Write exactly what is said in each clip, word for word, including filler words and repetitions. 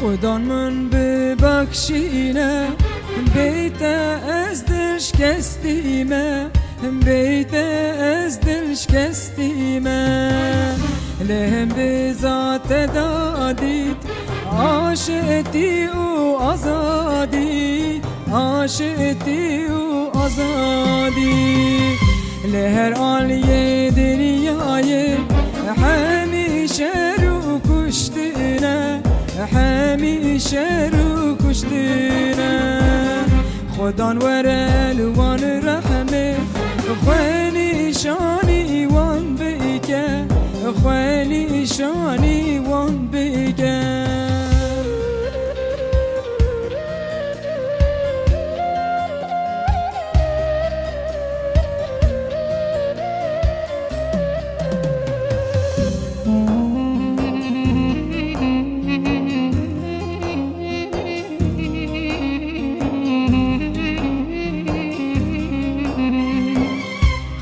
Xudan min bibexşîne, bê te ez dilşikestî me, bê te ez dilşikestî me. Lê him biza te da dît, aşitî û azadî, aşitî û azadî. Li her aliyê dinyayê hemî şer û kuştine, hemî şer û kuştine. Xudan were li wan rehmê, xwe nîşanî wan bike, xwe nîşanî wan bike.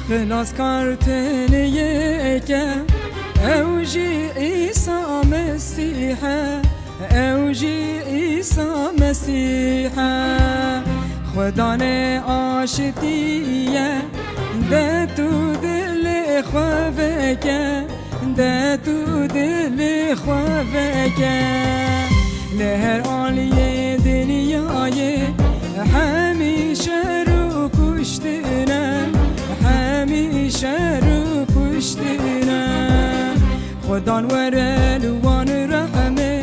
Xilaskar tenê yek e, ew jî Îsa Mesîh e. Ew jî Îsa Mesîh e, Xudanê aşitî ye. De tu dilê xwe veke, de tu dilê xwe veke. Li her aliyê dinyayê hemî şer û kuştine, hemî şer û kuştine. Xudan were li wan rehmê,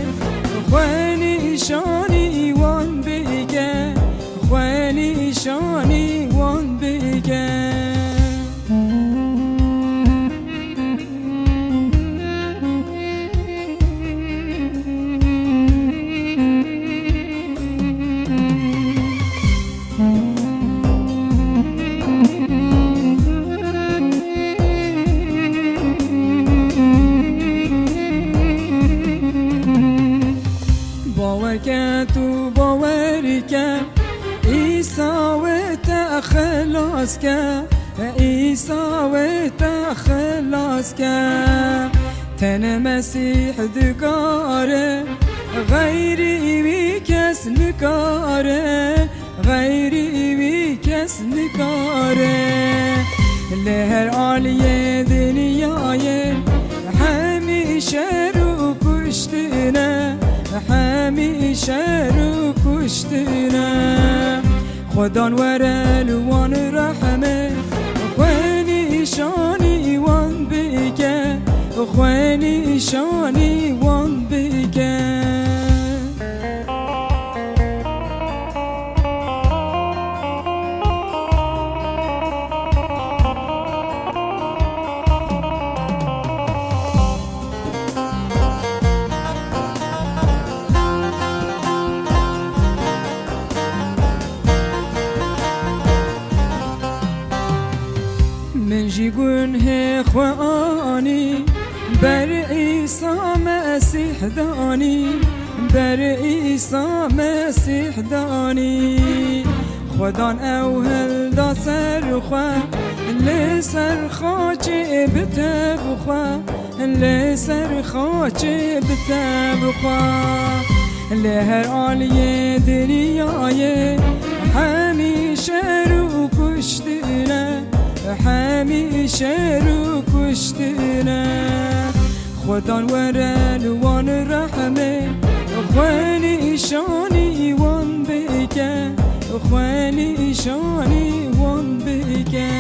xwe nîşanî wan bike, xwe nîşanî wan bike. Bawer ke tu bawer ke, Îsa wê te xilas ke, Îsa wê te xilas ke. Tenê Mesîh dikare, xeyrî wî kes nikare. Xeyrî wî kes nikare. Li her aliyê dinyayê hemî şer û kuştine, hemî şer û kuştine. Xudan were li wan rehmê, xwe nîşanî wan bike, xwe nîşanî wan bike. Min jî gunhê xwe anî, ber Îsa Mesîh danî, ber Îsa Mesîh danî. Xudan ew hilda ser xwe, li ser xaçê bi tev xwe, li ser xaçê bi tev xwe. Li her aliyê dinyayê hemî şer û kuştine, hemî şer û kuştine. Xudan were li wan rehmê, xwe nîşanî wan bike, xwe nîşanî wan bike.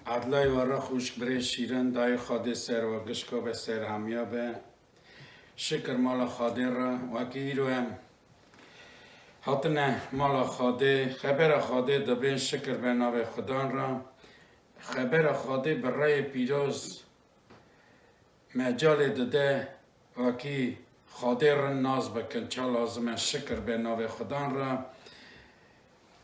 Edlay we re xwişk birê şîrin, dayê Xwedê ser we gişko be, ser hemiya be. Şikir mala Xwedê re, wekî îro em hatine mala Xwedê, xebera Xwedê dibên, şikir be navê Xudan re. Xebera Xwedê bi reyê pîroz mecalê dide, wekî Xwedê rind nas bikin, ça lazim e, şikir be navê Xudan re.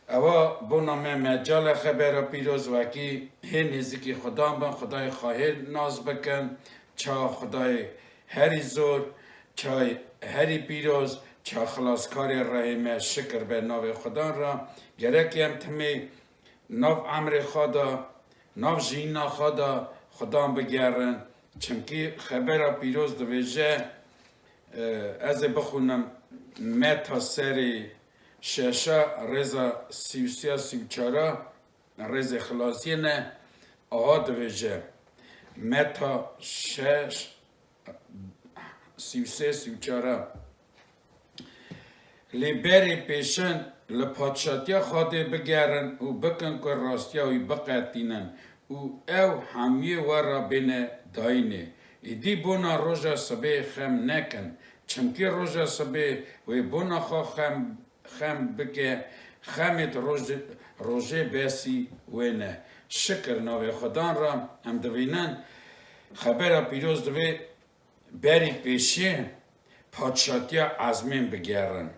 Ewa bona me mecal e xebera pîroz, wekî hê nêzikî Xudan bin, Xwedayê xwe hê nas bikin, ça Xwedayê herî zor, ça herî pîroz, ça xilaskarê rehê me, şikir be navê Xudan re. Gerek em timê nav emrê xwe de, nav jiyîna xwe de Xudan bigerin. Çimkî xebera pîroz dibêje, e, ez ê bixwînim Meta serê şeşa rêza sî û sê ya sî û çar a, rêzê xilasiyê ne, aha dibêje. Meta şeş, sî û sê, sî û çar a. Lê berê pêşin li padşatiya Xwedê bigerin û bikin ku rastiya wî biqetînin û ew hemiyê we re bêne dayînê. Îdî bona roja sibê xem nekin, çimkî roja sibê wê bona xwe xem, xem bike, xemêt roj-, rojê besî wê ne. Şikir navê Xudan re. Em dibînin xebera pîroz divê berî pêşiyê padşatiya ezmên bigerin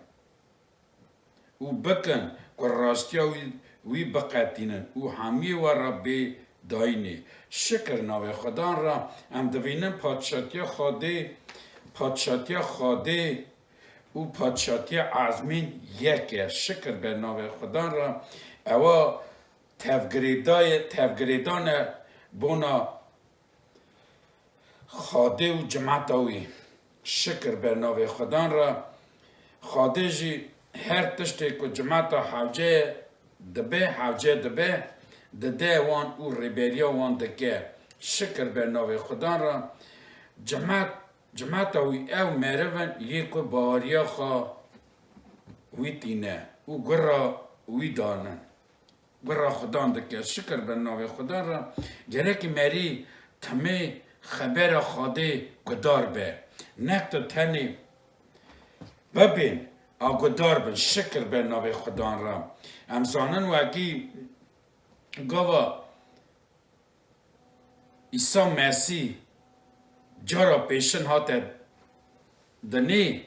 û bikin ku rastiya wî, wî biqetînin û hemiyê we re bê dayînê. Şikir navê Xudan re. Em dibînin padşatiya Xwedê, padşatiya Xwedê û padşatiya ezmên yek e. Şikir be navê Xudan re. Ewa tevgirêdayê, tevgirêdan e bona Xwedê û cimeta wî. Şikir be navê Xudan re. Xwedê jî her tiştê ku cimeta hewce dibe, hewce dibe, dide wan û rêberiya wan dike. Şikir be navê Xudan re. Cimet, cimeta wî ew meriv in yê ku baweriya xwe wî tîne û gura wî danin. Gura Xudan dike. Şikir be navê Xudan re. Gerekî merî timê xebera Xwedê gudar be. Nek tu tenê bibên, a gudar bin. Şikir be navê Xudan re. Em zanin wekî gava Îsa Mesîh cara pêşin hate dinê,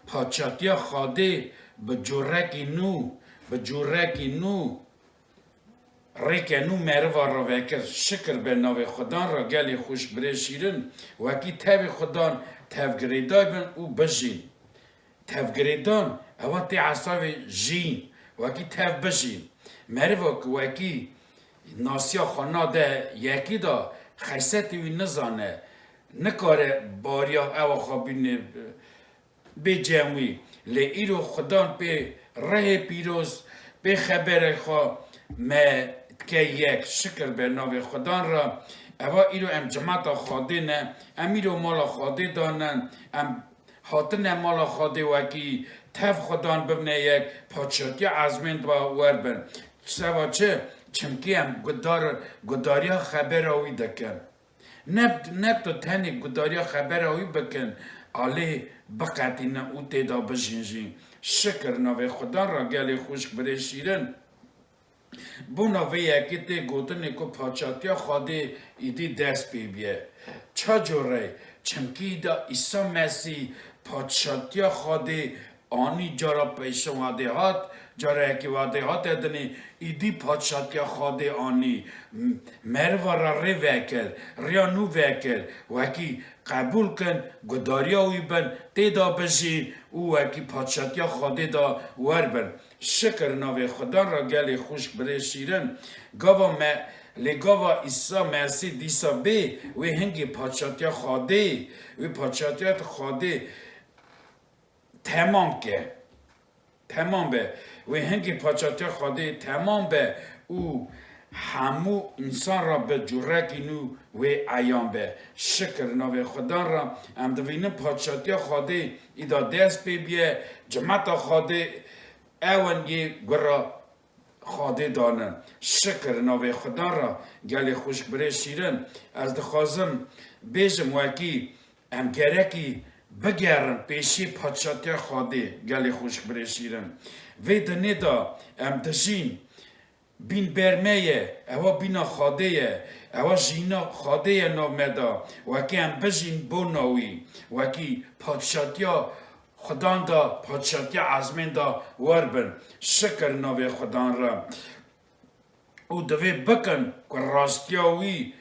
Padşatiya Xwedê bi cûrekî nû, bi cûrekî nû rêke nû meriva re vekir. Şikir be navê Xudan re, gelê xwişk birê şîrin, wekî tevî Xudan tevgirêday bin û bijîn. Tevgirêdan, ewa tê esavê jîn, wekî tev bijîn. Meriva ku wekî nasiya xwe nade yekî de, xesetê wî nizane, nikare bariya ewa xwe bîne bê cem wî. Lê îro Xudan pê rehê pîroz, pê xeberê xwe me dike yek. Şikir be navê Xudan re. Ewa îro em cimata Xwedê ne, em îro mala Xwedê de ne, em hatine mala Xwedê wekî tev Xudan bibne yek, padşatiya ezmên de wer bin. Seba çi? Çimkî em gudar, gudariya xebera wî dikin. Ne, ne tu tenê gudariya xebera wî bikin, alê biqetînin û tê de bijîn jî. Şikir navê Xudan re, gelê xwişk birê şîrin. Bona vê yekê tê gotinê ku Padşatiya Xwedê îdî dest pê bîye. Ça corê? Çimkî îda Îsa Mesîh Padşatiya Xwedê anî cara peyşin wadê hat, cara yekê wadê hate dinê, îdî Padşatiya Xwedê anî. M-, meriva re rê vekir, riya nû vekir, wekî qebûl kin, gudariya wî bin, tê de bijîn û wekî Padşatiya Xwedê de wer bin. Şikir navê Xudan re, gelê xwişk birê şîrin. Gava me, lê gava Îsa Mesîh dîsa bê, wê hingê Padşatiya Xwedê, wê Padşatiya Xwedê temam ke. Temam be. Wê hingê Padşatiya Xwedê temam be û hemû însan re bi cûrekî nû wê eyan be. Şikir navê Xudan re. Em dibînin Padşatiya Xwedê îda dest pê bîye, cimeta Xwedê ew in yê gura Xwedê danin. Şikir navê Xudan re, gelê xwişk birê şîrin. Ez dixwazim bêjim wekî em gerekî bigerin pêşî padşatiya Xwedê, gelê xwişk birê şîrin. Vê dinê de em dijîn, bîn ber me ye, ewa bîna Xwedê ye, ewa jîna Xwedê ye nav me de, wekî em bijîn bona wî, wekî padşatiya Xudan da, padşatiya ezmên da wer bin. Şikir navê Xudan re. Û divê bikin ku rastiya wî,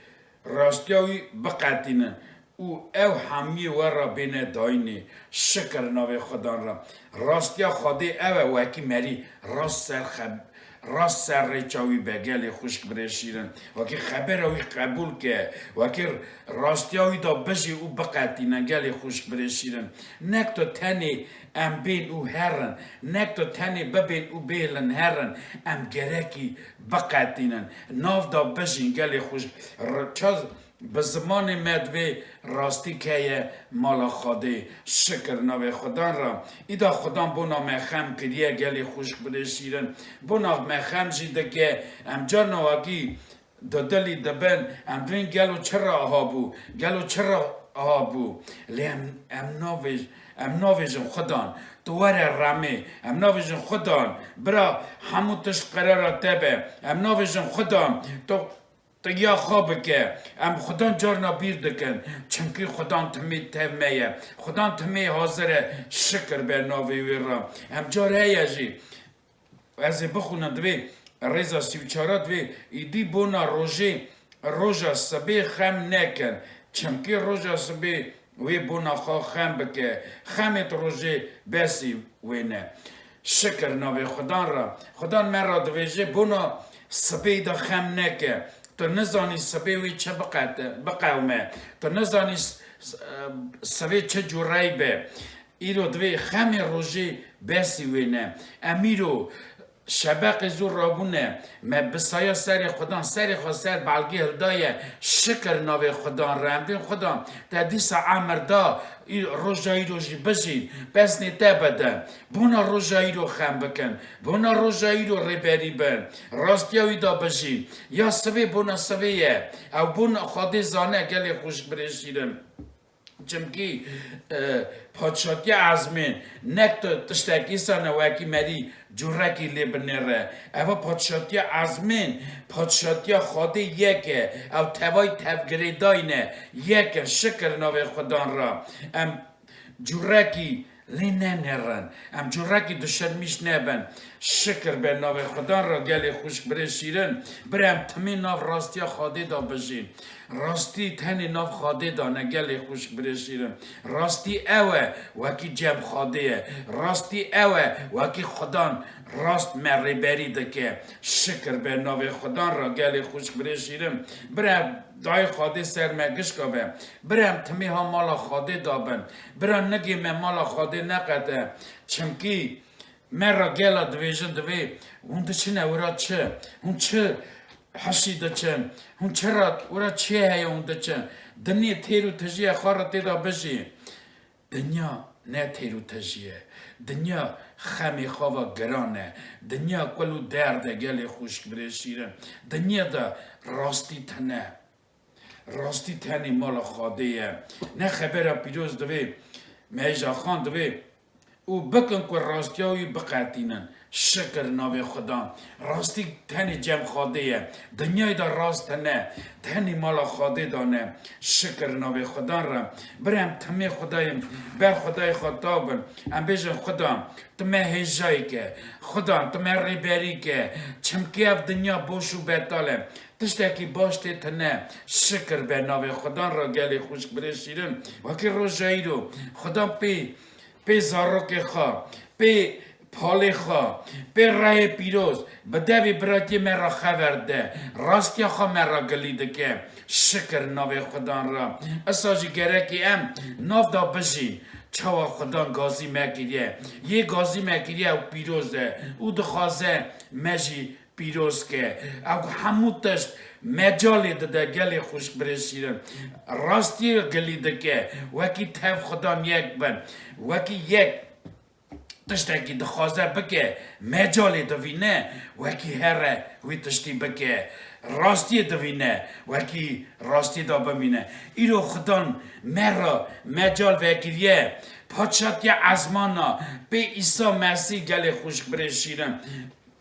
rastiya wî biqetînin. Û ew hemiyê we re bêne dayînê. Şikir navê Xudan re. Rastiya Xwedê ew e, wekî merî rast ser xeb-, rast ser rêça wî be, gelê xwişk birê şîrin. Wekî xebera wî qebûl ke, wekî rastiya wî da bijî û biqetîne, gelê xwişk birê şîrin. Nek tu tenê em bên û herin, nek tu tenê bibên û bêlin herin, em gerekî biqetînin. Nav da bijîn, gelê xwişk. R-, çaz Bi zimanê me divê rastî keye mala Xwedê. Şikir navê Xudan re. Îda Xudan bona me xem kiriye, gelê xwişk birê şîrin. Bona me xem jî dike. Em carna wekî dudilî dibin. Em divên gelo çi re aha bû? Gelo çi re aha bû? Lê em, em navêj-, em navêjin Xudan, tu were remê. Em navêjin Xudan, bira hemû tişt qerara te be. Em navêjin Xudan, tu Tiya xwe bike. Em Xudan carna bîr dikin. Çimkî Xudan timî tev me ye. Xudan timî hazir e. Şikir be navê wê re. Em car heye jî. Ez ê bixwînim divê rêza sî û çar divê îdî bona rojê, roja sibê xem nekin. Çimkî roja sibê wê bona xwe xem bike. Xemê di rojê besî wê ne. Şikir navê Xudan re. Xudan me re divêje, bona sibê de xem neke. Tu nizanî sibê wê çi biqete-, biqewme. Tu nizanî s-, s-, e, sibê çi cûrey be. Îro divê xemê rojê besî wê ne. Em îro şebeqê zû rabûne. Me bi saya serê Xudan, serê xwe ser belgê hildaye. Şikir navê Xudan re. Em bên Xudan, te dîsa emir da, î-, roja îro jî bijîn, pesnê te bide. Bona roja îro xem bikin. Bona roja îro rêberî bin. Rastiya wî da bijîn. Ya sivê bona sivê ye. Ew bona Xwedê zane, gelê xwişk birê şîrin. Çimkî, e, padşatiya ezmên nek tu tiştek îsane wekî merî cûrekî lê binêre. Eva padşatiya ezmên, padşatiya Xwedê yek e. Ew tevay tevgirêdayî ne. Yek e, şikir navê Xudan re. Em cûrekî lê nenêrin. Em cûrekî duşermîş nebin. Şikir be navê Xudan re, gelê xwişk birê şîrin. Bira em timî nav rastiya Xwedê de bijîn. Rastî tenê nav Xwedê de ne, gelê xwişk birê şîrin. Rastî ew e, wekî cem Xwedê ye. Rastî ew e, wekî Xudan rast me rêberî dike. Şikir be navê Xudan re, gelê xwişk birê şîrin. Bira dayê Xwedê ser me gişka be. Bira em timî ha mala Xwedê de bin. Bira nigê me mala Xwedê neqete. Çimkî me re gela divêjin divê, hûn diçine wira çi? Hûn çi hişî diçin? Hûn çi re wira çi heye hûn diçin? Dinyê têr û tijî ye, xwe re tê de bijî. Dinya ne têr û tijî ye. Dinya xemê xwe ve giran e. Dinya kul û derd e, gelê xwişk birê şîrin. Dinya de rastî tine. Rastî tenê mala Xwedê ye. Ne xebera pîroz divê, me hêja xan divê û bikin ku rastiya wî biqetînin. Şikir navê Xudan. Rastî tenê cem Xwedê ye. Dinyayê de rast hene. Tenê mala Xwedê de ne. Şikir navê Xudan re. Bira em timê Xwedayê, ber Xwedayê xwe taw bin. Em bêjin Xudan, tu me hêjayî ke. Xudan, tu me rêberî ke. Çimkî ev dinya boş û betal e. Tiştekî baş tê tine, şikir be navê Xudan re, gelê xwişk birê şîrin. Wekî roja îro, Xudan pê, pê zarokê xwe, pê palê xwe, pê rehê pîroz, bi devê biratiyê me re xever de, rastiya xwe me re gilî dike. Şikir navê Xudan re. Esa jî gerekî em nav da bijîn. Çawa Xudan gazî me kiriye. Yê gazî me kiriye ew pîroz e û dixwaze me jî pîroz ke. Ew hemû tişt mecalê dide, gelê xwişk birê şîrin. Rastiyê gilî dike. Wekî tev Xudan yek bin. Wekî yek tiştekî dixwaze bike, mecalê divîne, wekî here wî tiştî bike. Rastiyê divîne, wekî rastî de bimîne. Îro Xudan me re mecal vekiriye. Padşatiya ezmana pê Îsa Mesîh, gelê xwişk birê şîrin.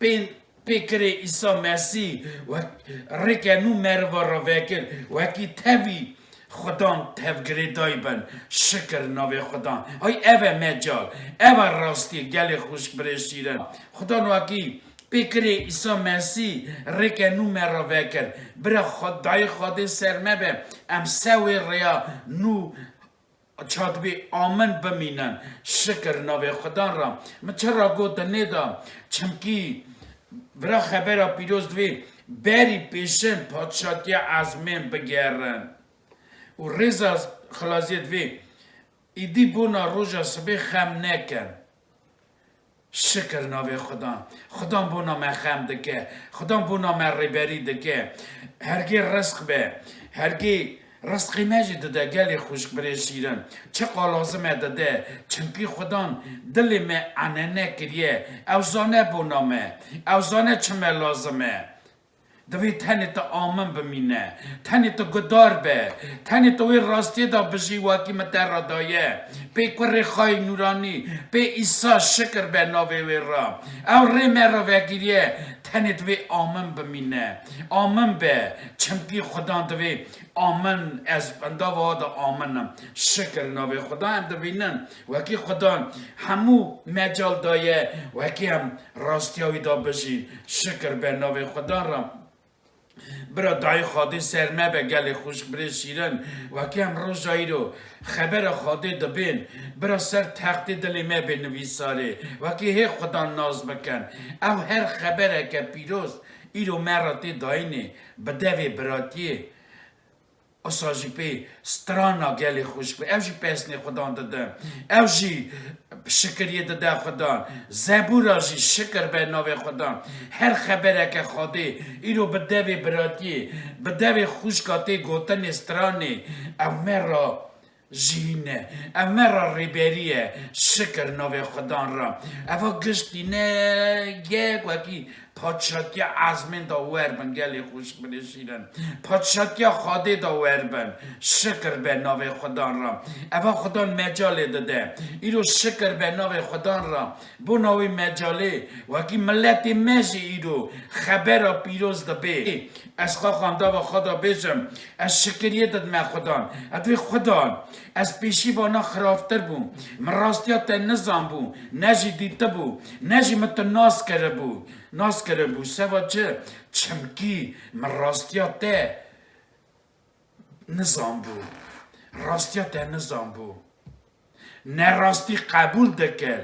Pê, pê kirê Îsa Mesîh wek rêke nû meriva re vekir, wekî tevî Xudan tevgirêdayî bin. Şikir navê Xudan. Ay ev e mecal, ev e rastî, gelê xwişk birê şîrin. Xudan wekî pê kirê Îsa Mesîh rêke nû me re vekir. Bira Xwe-, dayê Xwedê ser me be, em se wê rêya nû çatibê amin bimînin. Şikir navê Xudan re. Min çira got di nê de, çimkî vira xebera pîroz divê berî pêşin padşatiya ezmên bigerin. Û rêza xilasiyê divê îdî bona roja sibê xem nekin. Şikir navê Xudan. Xudan bona me xem dike. Xudan bona me rêberî dike. Hergê rizq be. Hergê rizqê me jî dide, gelê xwişk birê şîrin. Çiqa lazim e dide. Çimkî Xudan dilê me enene kiriye. Ew zane bona me. Ew zane çi me lazim e. Divê tenê tu amin bimîne, tenê tu guhdar be, tenê tu wê rastiyê de bijî wekî min te re daye. Pê kurê xwe yê nûranî, pê Îsa, şikir be navê wê re. Ew rê me re vekiriye, tenê divê amin bimîne. Amin be, çimkî Xudan divê amin, ez endava de amin im. Şikir navê Xudan, em dibînin. Wekî Xudan hemû mecal daye, wekî em rastiya wî de bijîn. Şikir be navê Xudan re. Bira dayê Xwedê ser me be, gelê xwişk birê şîrin. Wekî em roja îro xebera Xwedê dibên, bira ser textê dilê me bê nivîsarê. Wekî hê Xudan nas bikin. Ew her xebereke pîroz îro me re tê dayînê, bi devê biratiyê. Usa jî pê strana gelê xwişk be. Ew jî pesnê Xudan dide. Ew jî şikiriyê dide Xudan. Zebûra jî şikir be navê Xudan. Her xebereke Xwedê îro bi devê biratiyê, bi devê xwişka tê gotinê stranê, ew me re jiyîn e. Ev me re rêberî ye. Şikir navê Xudan re. Eva giştî ne yek wekî Padşatiya ezmên de wer bin, gelê xwişk birê şîrin. Padşatiya Xwedê de wer bin. Şikir be navê Xudan re. Eva Xudan mecalê dide. Îro şikir be navê Xudan re. Bona wê mecalê, wekî miletê me jî îro xebera pîroz dibê. Ez xwe xwendava xwe de bêjim, ez şikiriyê didime Xudan. Ez dibê Xudan, ez pêşî vana xiraftir bûm. Min rastiya te nizanbû, ne jî dîtibû, ne jî min tu nas kiribû. Nas kiribû. Seba çi? Çimkî min rastiya te nizanbû. Rastiya te nizanbû. Nerastî qebûl dikir,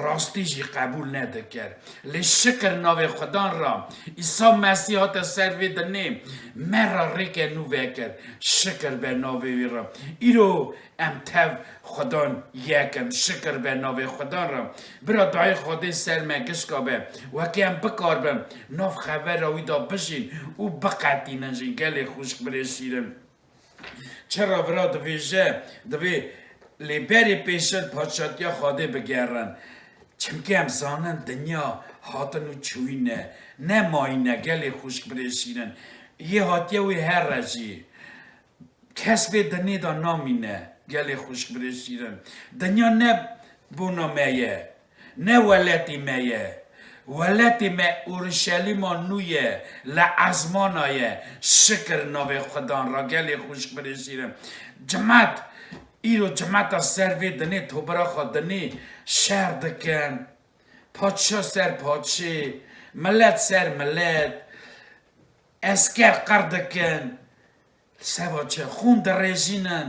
rastî jî qebûl nedikir. Lê şikir navê Xudan re, Îsa Mesîh hate ser vê dinê, me re rêke nû vekir. Şikir be navê wî re. Îro em tev Xudan yek in. Şikir be navê Xudan re. Bira dayê Xwedê ser me gişka be. Wekî em bikaribin nav xebera wî de bijîn û biqetînin jî, gelê xwişk birê şîrin. Çira vira divêje, divê lê berê pêşin padşatiya Xwedê bigerin. Çimkî em zanin dinya hatin û çûyî ne, ne mayî ne, gelê xwişk birê şîrin. Yê hatiye wê here jî. Kes vê dinê de namîne, gelê xwişk birê şîrin. Dinya ne bona me ye, ne weletê me ye. Weletê me Uruşelîma nû ye, li ezmana ye. Şikir navê Xudan re, gelê xwişk birê şîrin. Cimet, îro cimeta ser vê dinê, tobira xwe dinê şer dikin. Padşa ser padşê, milet ser milet, esker qir dikin. Seba çi? Xûn dirêjînin,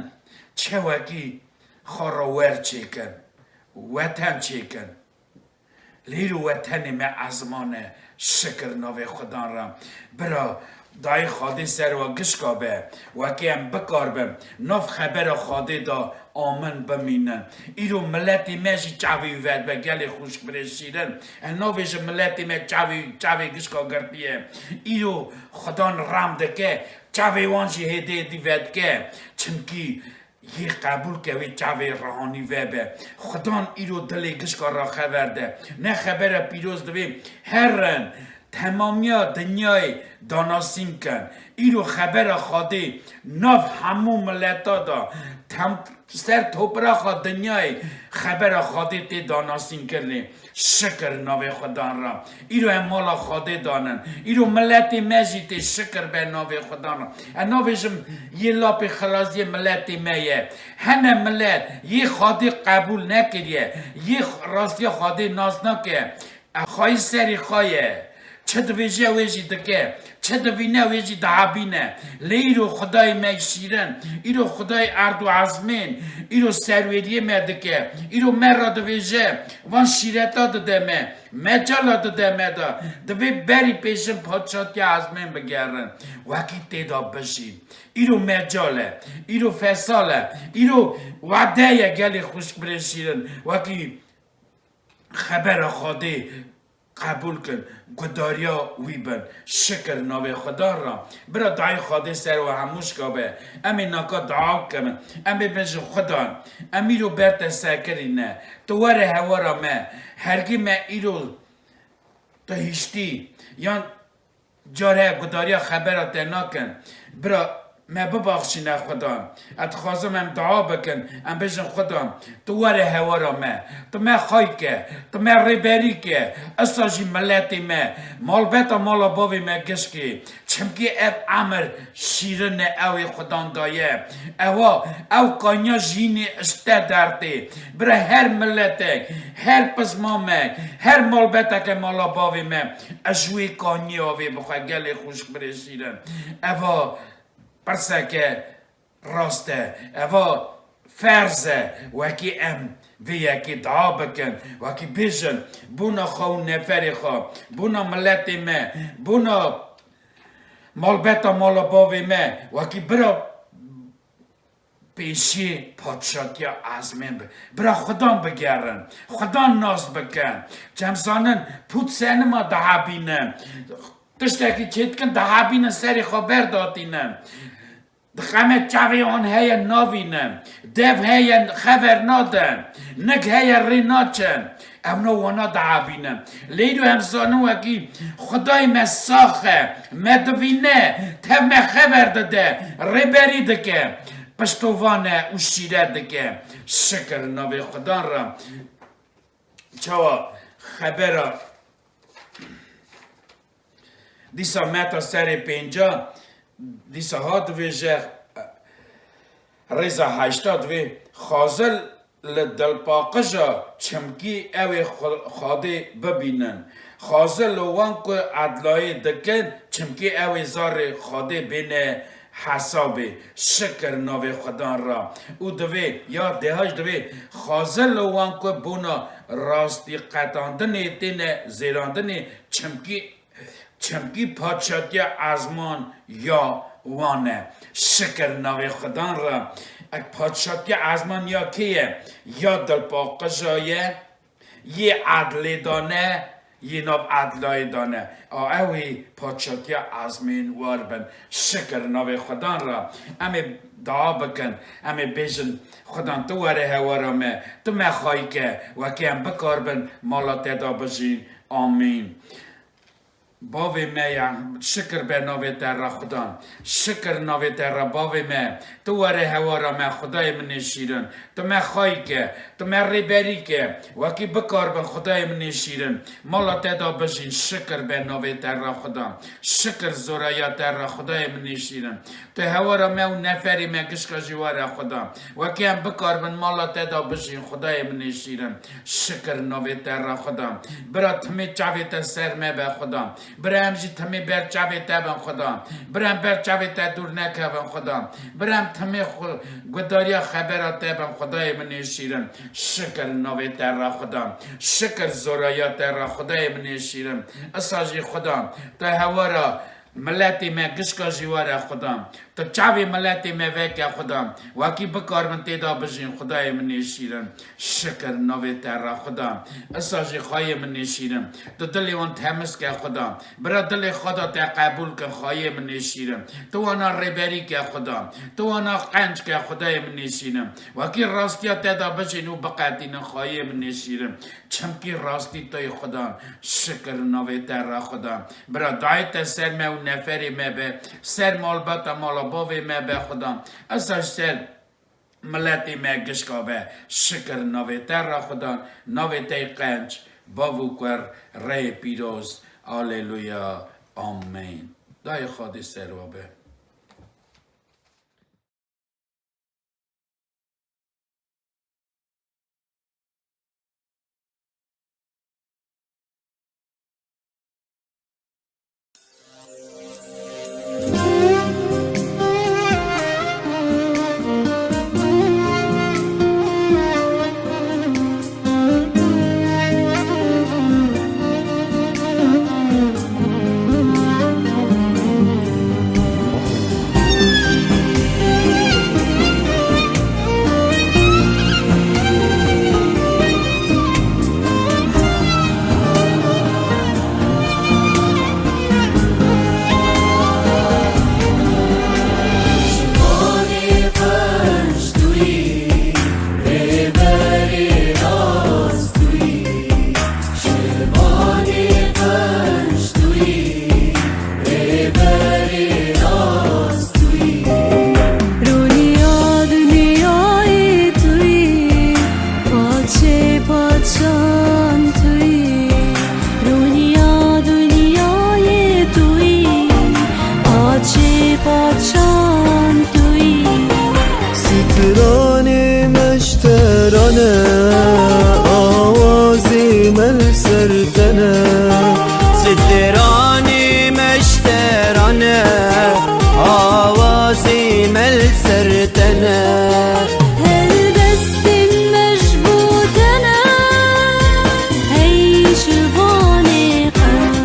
çewekî xwe re wer çêkin, weten çêkin. Lê îro wetenê me ezman e, şikir navê Xudan re. Bira, dayê Xwedê ser we gişka be, wekî em bikaribin nav xebera Xwedê de amin bimînin. Îro miletê me jî çavê wî vedibe, gelê xwişk birê şîrin. Em navêjin miletê me çavê, çavê gişka girtiye. Îro Xudan rem dike, çavê wan jî hêdî hêdî vedike. Çimkî Yê qebûl ke wê çavê rihanî vebe. Xudan îro dilê gişka ra xever de. Ne xebera pîroz divê herin temamiya dinyayê danasîn kin. Îro xebera Xwedê nav hemû mileta da, tem-, ser topraxa dinyayê xebera Xwedê tê danasîn kirinê. Şikir navê Xudan ra. Îro em mala Xwedê danin. Îro miletê me jî tê şikir be navê Xudan ra. E navêjim yê lapê xilaziyê miletê me ye. Hene milet yê Xwedê qebûl nekiriye. Yê rastiya Xwedê nas nake. E xayî serê xwe ye. Çi divêje wê jî dike. Çi divîne wê jî dihabîne. Lê îro Xwedayê me şîrin, îro Xwedayê erd û ezmên, îro serwêriyê me dike. Îro me re divêje, van şîreta dide me, mecala dide me de. Divê berî pêşin padşatiya ezmên bigerin. Wekî tê de bijîn. Îro mecal e, îro fesal e, îro wade ye gelê xwişk birê şîrin. Wekî xebera Xwedê qebûl kin, gudariya wî bin. Şikir navê Xudan ra. Bira dayê Xwedê ser we hemûşka be. Em ê naka dua bikin. Em ê bêjin Xudan, em îro ber te sekirîne. Tu were hewara me. Hergî me îro tu hiştî. Yan Care gudariya xebera te nakin. Bira, me bibaxşîne Xudan. Ez dixwazim em dua bikin, em bêjin Xudan, tu were hewara me, tu me xay ke, tu me rêberî ke, esa jî miletê me, malbeta mala bavê me gişkê, çimkî ev emir şîrin e, ew ê Xudan daye. Ewa, ew kanya jînê işte dertê. Bira her miletek, her pismamek, her malbeteke mala bavê me, ez ji wê kaniyê avê bixwe gelê xwişk birê şîrin. Eva pirseke rast e. Eva ferz e. Wekî em vê yekê dua bikin. Wekî bêjin, bona xwe û neferê xwe, bona miletê me, bona malbeta mala bavê me, wekî bira pêşî padşatiya ezmên bi. Bira Xudan bigerin. Xudan nas bikin. Çem zanin pût senima dihebînin. Tiştekî çêdikin dihebînin serê xwe berdatînin. Dixeme çavê wan heye navînin. Dev heye xever nadin. Nik heye rê naçin. Ewna wana diabîne. Leylo em zanin wekî Xwedayê me sax e, me divîne, tev me xever dide, rêberî dike, piştovan e û şîret dike. Şikir navê Xudan re. Çawa xebera dîsa meta serê pênca, dîsa hat divêje, rêza heşta divê, xazil li dilpaqija çimkî ew ê xwe-, Xwedê bibînin. Xazil li wan ku edlayê dikin, çimkî ew ê zarê Xwedê bêne hesabê. Şikir navê Xudan ra. Û divê, ya dêhaj divê, xazil li wan ku bona rastî qetandinê têne zêrandinê, çimkî Çimkî padşatiya ezman ya wan e. Şikir navê Xudan re. Ek padşatiya ezman ya kê ye? Ya dilpaqija ye, yê edlê de ne, yê nav edlayê de ne. A ew ê padşatiya ezmên war bin. Şikir navê Xudan re. Em ê dua bikin. Em ê bêjin, Xudan, tu were hewara me. Tu me xayî ke, wekî em bikaribin mala te de bijîn. Amîn. Bavê me ya, şikir be navê te re Xudan. Şikir navê te re bavê me. Tu were hewara me, Xwedayê min ê şîrin. Tu me xayî ke, tu me rêberî ke. Wekî bikaribin Xwedayê min ê şîrin. Mala te de bijîn, şikir be navê te re Xudan. Şikir zoraya te re Xwedayê min ê şîrin. Tu hewara me û neferê me gişka jî were Xudan. Wekî em bikaribin mala te de bijîn Xwedayê min ê şîrin. Şikir navê te re Xudan. Bira timê çavê te ser me be Xudan. Bira em jî timê ber çavê te bin Xudan. Bira em ber çavê te dûr nekevin Xudan. Bira em timê xwe gudariya xebera te bin Xwedayê min ê şîrin. Şikir navê te re Xudan. Şikir zoraya te re Xwedayê min ê şîrin. Isa jî Xudan. Tu hewara miletê me gişka jî were Xudan. Tu çavê miletê me veke Xuda, wekî bikaribin tê de bijîn, Xudayê min ê şîrin. Şikir navê te re Xuda. Isa jî Xwayê min ê şîrin, tu dilê wan temiz ke Xuda. Bira dilê xwe de te qebûl kin Xwayê min ê şîrin. Tu wana rêberî ke Xuda. Tu wana qenc ke Xudayê min ê şîrin. Wekî rastiya te de bijîn û biqetînin Xwayê min ê şîrin. Çimkî rastî tu yî Xudan. Şikir navê te re Xuda. Bira dayê te ser me û neferê me be, ser malbata mala bavê me be Xuda. Esa ji ser miletê me gişka be. Şikir navê te re Xuda. Navê te yî qenc, bav û kur, reyê pîroz. Aleluya. Amen. Dayê Xwedê ser we be. Rûniya dinyayê tu yî, paşê paşan tu yî. Rûniya dinyayê tu yî, paşê paşan tu yî. Stranê me ji te re ne, awazê me li ser te ne. Stranê me ji te re ne, awazê me li ser te ne. Helbestên me ji bo te ne, hey şivanê qenc.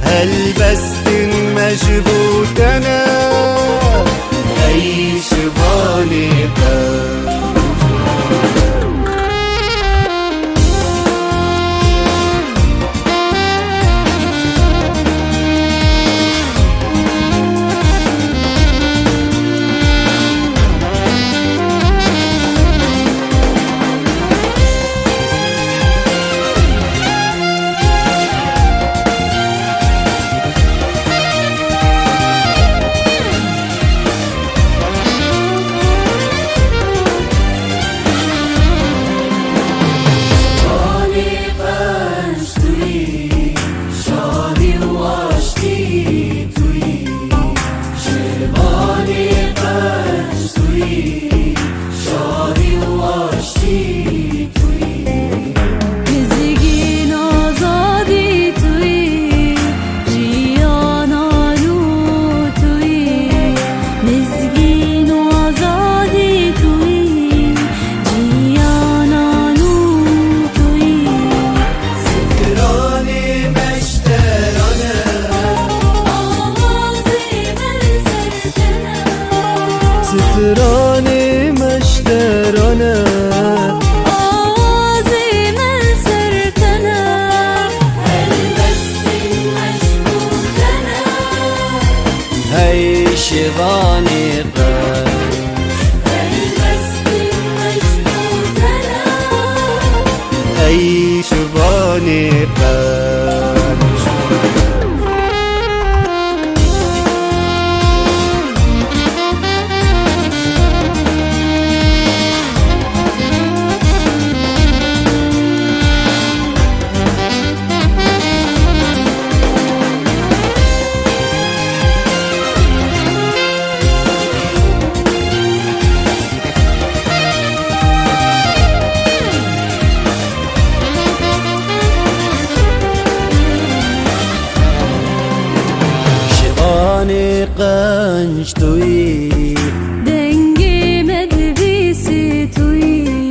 Helbestên me ji bo te ne, hey şivanê qenc. Mizgîn azadî tu yî, jiyana nû tu yî. Mizgîn û azadî tu yî, jiyana nû tu yî. Stranê me ji te re ne. Awazê me li ser te ne. Stranê me ji te re ne. Awazê me li ser te ne. Helbestên me ji bo te ne. Hey şivanê qenc. Helbestên me ji bo te ne. Hey şivanê qenc. Şivanê qenc tu yî. Dengê me dibîsî tu yî.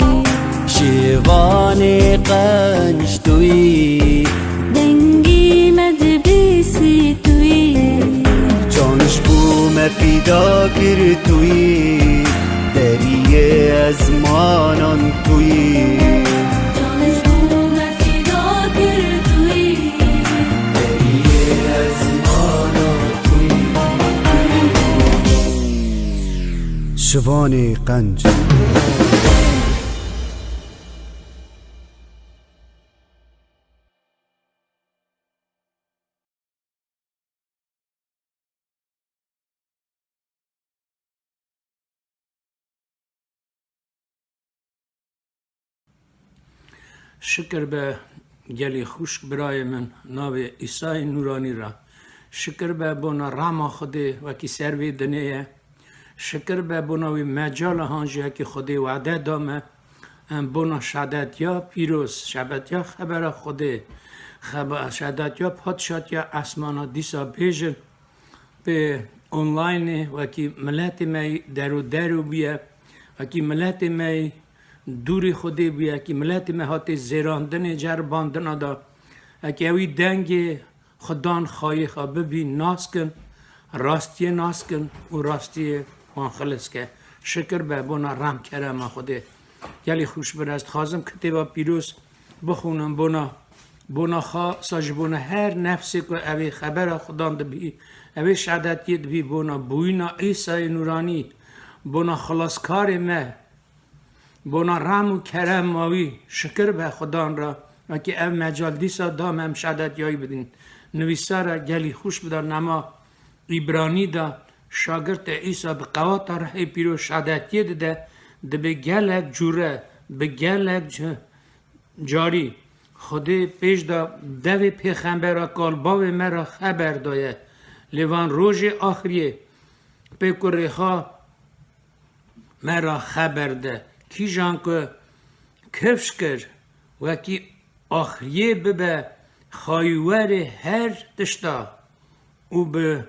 Şivanê qenc tu yî. Dengê me dibîsî tu yî. Can ji bo me fîda Şivanê qenc. Şikir be gelî xwişk birayê min, navê Îsayê Nûranî re. Şikir be bona rama Xwedê wekî ser vê dinê ye. Şikir be bona wî mecala han jî wekî Xwedê wade da me. Em bona şedetiya pîroz, şedetiya xebera Xwedê, xeba-, şedetiya padşatiya esmana dîsa bêjin. Pê onlaynê wekî miletê me yî der û der û bûye, wekî miletê me yî dûrî Xwedê bûye, wekî miletê me hatê zêrandinê ceribandina da, wekî ewî dengê Xudan xayê xwe bibî nas kin, rastiyê nas kin û rastiyê wan xilis ke. Şikir be bona rem kerema Xwedê. Gelî xwişk bir ez dixwazim kitêba pîroz bixwînim bona, bona xwe, sa ji bona her nefsê ku ew ê xebera Xudan dibî, ew ê şedetiyê dibî, bona bûyîna Îsayê Nûranî, bona xilaskarê me, bona rem û kerema wî, şikir be Xudan re, wekî ev mecal dîsa da me em şedetiya wî bidin. Nivîsara gelî xwişk bida nema Îbranî de, şagirtê Îsa bi qewata rihê pîroz şedetiyê dide, dibe gelek cûre, bi gelek c-, carî Xwedê pêş de devê pêxembera kal bavê me re xeber daye. Lê van rojê axiriyê pê kurê xwe me re xeber de. Kîjan ku kifş kir, wekî axiriyê bibe xayîwerê her tişta û bi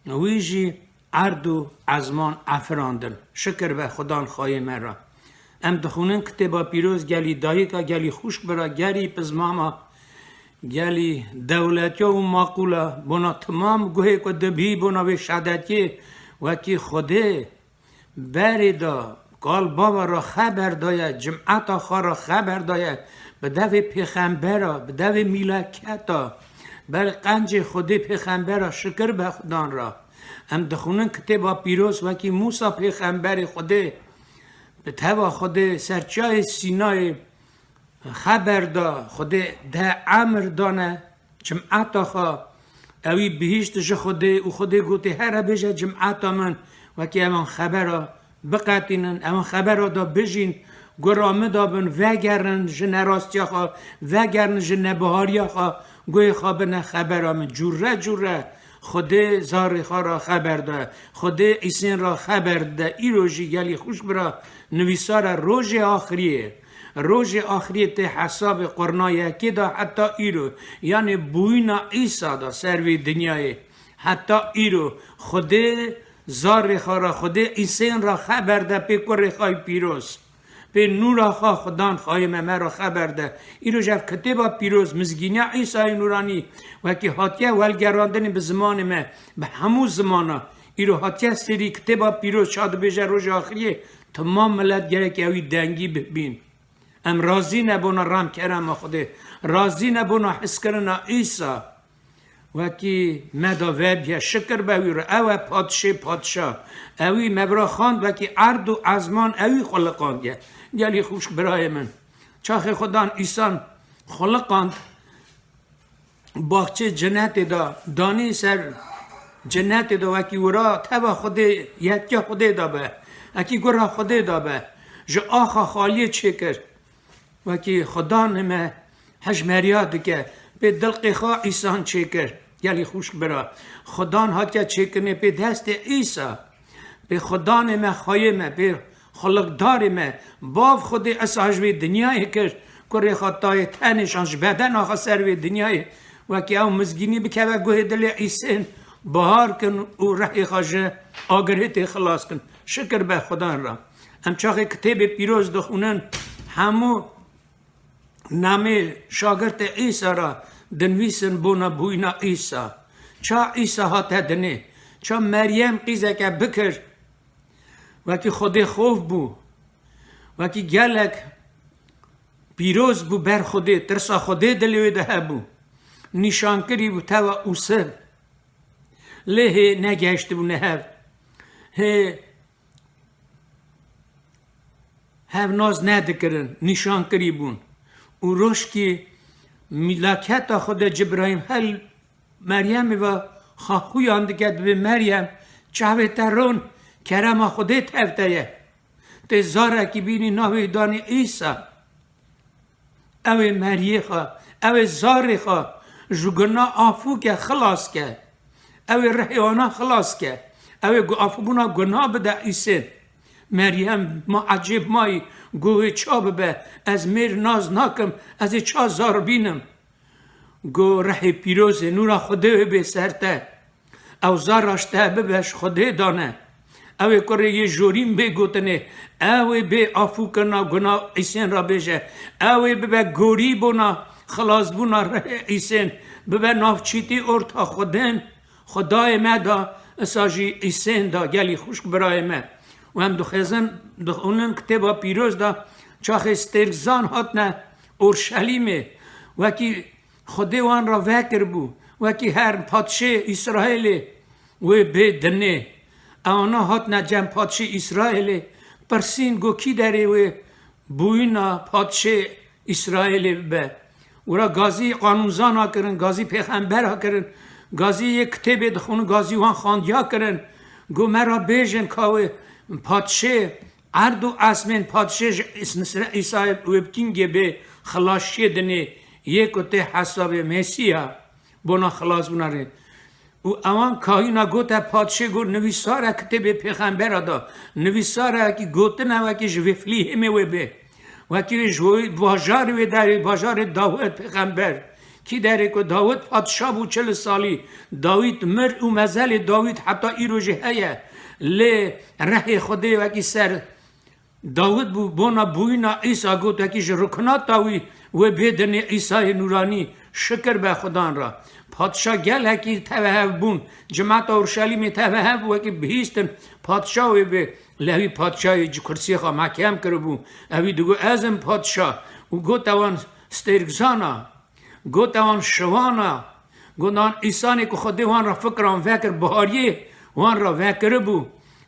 wî jî erd û ezman efirandin. Şikir be Xudan xayê me re. Em dixwînin kitêba pîroz gelî dayika, gelî xwişk bira, gelî pizmama, gelî dewletiya û maqûla, bona timam guhê ku dibî bona vê şedetiyê wekî Xwedê berê da, kal bava ra xeber daye, cimeta xwe ra xeber daye, bi devê pêxembera, bi devê mîleketa, ber qencê Xwedê pêxembera şikir be Xudan ra. Em dixwînin kitêba pîroz wekî Mûsa pêxemberê Xwedê, bi teva Xwedê ser çiyayê Sînayê xeber da, Xwedê deh emir dane cimeta xwe, ewî bihîşt ji Xwedê û Xwedê gotê, here bêje cimeta min, wekî ewan xebera biqetînin, ewan xebera da bijîn, gura min da bin, vegerin ji nerastiya xwe, vegerin ji nebihariya xwe, guhê xwe bine xebera min. Cûre cûre Xwedê zarê xwe ra xeber da, Xwedê îsên ra xeber da. Îro jî gelî xwişk bira nivîsara rojê axiriyê. Rojê axiriyê tê hesabê qurna yekê de heta îro, yanê bûyîna Îsa de ser vê dinyayê. Heta îro Xwedê zarê xwe re, Xwedê îsên re xeber de pê kurê xwe yî pîroz. Pê nûra xwe Xudan xayê me, me re xeber de. Îro ji ev kitêba pîroz, mizgîniya Îsayê Nûranî, wekî hatiye welgerandinê bi zimanê me, bi hemû zimana, îro hatiye serî kitêba pîroz ça dibêje rojê axiriyê, timam milet gerek ewî dengî bibîn. Em razî ne bona rem kerema Xwedê. Razî ne bona hizkirina Îsa. Wekî me da vebiye, şikir be wî re. Ew e padişê padişa. Ewî me vira xand wekî erd û ezman ewî xuliqandiye. Gelî xwişk birayê min. Çaxê Xudan îsan xuliqand, baxçê cinetê de, danî ser cinetê de wekî wira teva Xwedê, yetkiya Xwedê de be. Wekî gura Xwedê de be. Ji axa xaliyê çêkir. Wekî Xudanê me hejmeriya dike, pê dilqê xwe îsan çêkir. Gelî xwişk bira. Xudan hatiye çêkirinê pê destê Îsa. Pê Xudanê me, xweyê me, pê xuliqdarê me, bav Xwedê Îsa ji vê dinyayê kir, kurê xwe tayê tenê şan ji bedena xwe ser vê dinyayê, wekî ew mizgînî bikeve guhê dilê îsên, bihar kin û rehê xwe ji agirê tê xilas kin. Şikir be Xudan re. Em çaxê kitêbê pîroz dixwînin, hemû namê şagirtê Îsa re dinivîsin bona bûyîna Îsa. Ça Îsa hate dinê, ça Meryem qîzeke bikir, wekî Xwedê xof bû, wekî gelek pîroz bû ber Xwedê, tirsa Xwedê dilê wê de hebû. Nîşankirî bû teva Ûsiv. Lê hê negehiştibû ne hev. Hê hevnaz nedikirin, nîşan kirî bûn. Û rojkî mîlaketa Xwedê Cibrayîl hel Meryemê ve xaxûyan dike, dibê, Meryem, çavê te ron, kerema Xwedê tev te ye. Tê zarekî bînî, navê danî Îsa. Ew ê meriyê xwe, ew ê zarê xwe ji guna afû ke, xilas ke. Ew ê rihê wana xilas ke. Ew ê gu-, afûbûna guna bide Îsên. Meryem, ma ecêb mayî, gu wê ça bibe, ez mêr nas nakim, ez ê ça zar bînim. Gu rihê pîrozê, nûra Xwedê wê bê ser te. Ew zara ji te bibe, ji Xwedê dane. Ew ê kurê yê jorîn bê gotinê, ew ê bê afûkirina guna Îsên re bêje, ew ê bibe gorî bona xilasbûna rihê Îsên, bibe navçîtî orta Xwedên, Xwedayê me da, isa jî Îsên da, gelî xwişk birayê me. Û em dixwazin, dixwînin kitêba pîroz da, çaxê stêrkzan hatine Orşelîmê, wekî Xwedê wan re vekiribû, wekî her padşê Îsraîlê wê bê dinê. Ewana hatine cem padşê Îsraîlê, pirsîn, got, kî derê wê bûyîna padşê Îsraîlê bibe? Wira gazî qanûnzana kirin, gazî pêxembera kirin, gazî yê kitêbê dixwînin, gazî wan xandiya kirin. Got, me re bêjin ka wê padşê erd û esmên, padşê ji Îs-, Îsayê wê bi kîngê bê xilasçiyê dinê, yê ku tê hesabê Mesîha bona xilasbûna rê. Û ewan kahîna gote padşê, got, nivîsare kitêbê pêxembera da, nivîsare wekî gotine, wekî ji Vêflihêmê wê bê, wekî ji wê bajarê wê derê, bajarê Dawid pêxember. Kî derê ku Dawid padşa bû çil salî, Dawid mir û mezelê Dawid heta îro jî heye. Lê rehê Xwedê wekî ser Dawid bû, bona bûyîna Îsa got, wekî ji ruknata wî wê bê dinê Îsayê nûranî, şikir be Xudan re. Padşa gelekî teve hev bûn, cimata Orşelîmê teve hev bû, wekî bihîstin padşa wê bê, lê wî padşayê ji kursiyê xwe mehkem kiribû. Ewî digot, ez im padşa. Û gote wan stêrkzana. Gote wan şiwana, gote wan îsanê ku Xwedê wan re fikran vekir, bihariyê wan re vekiribû,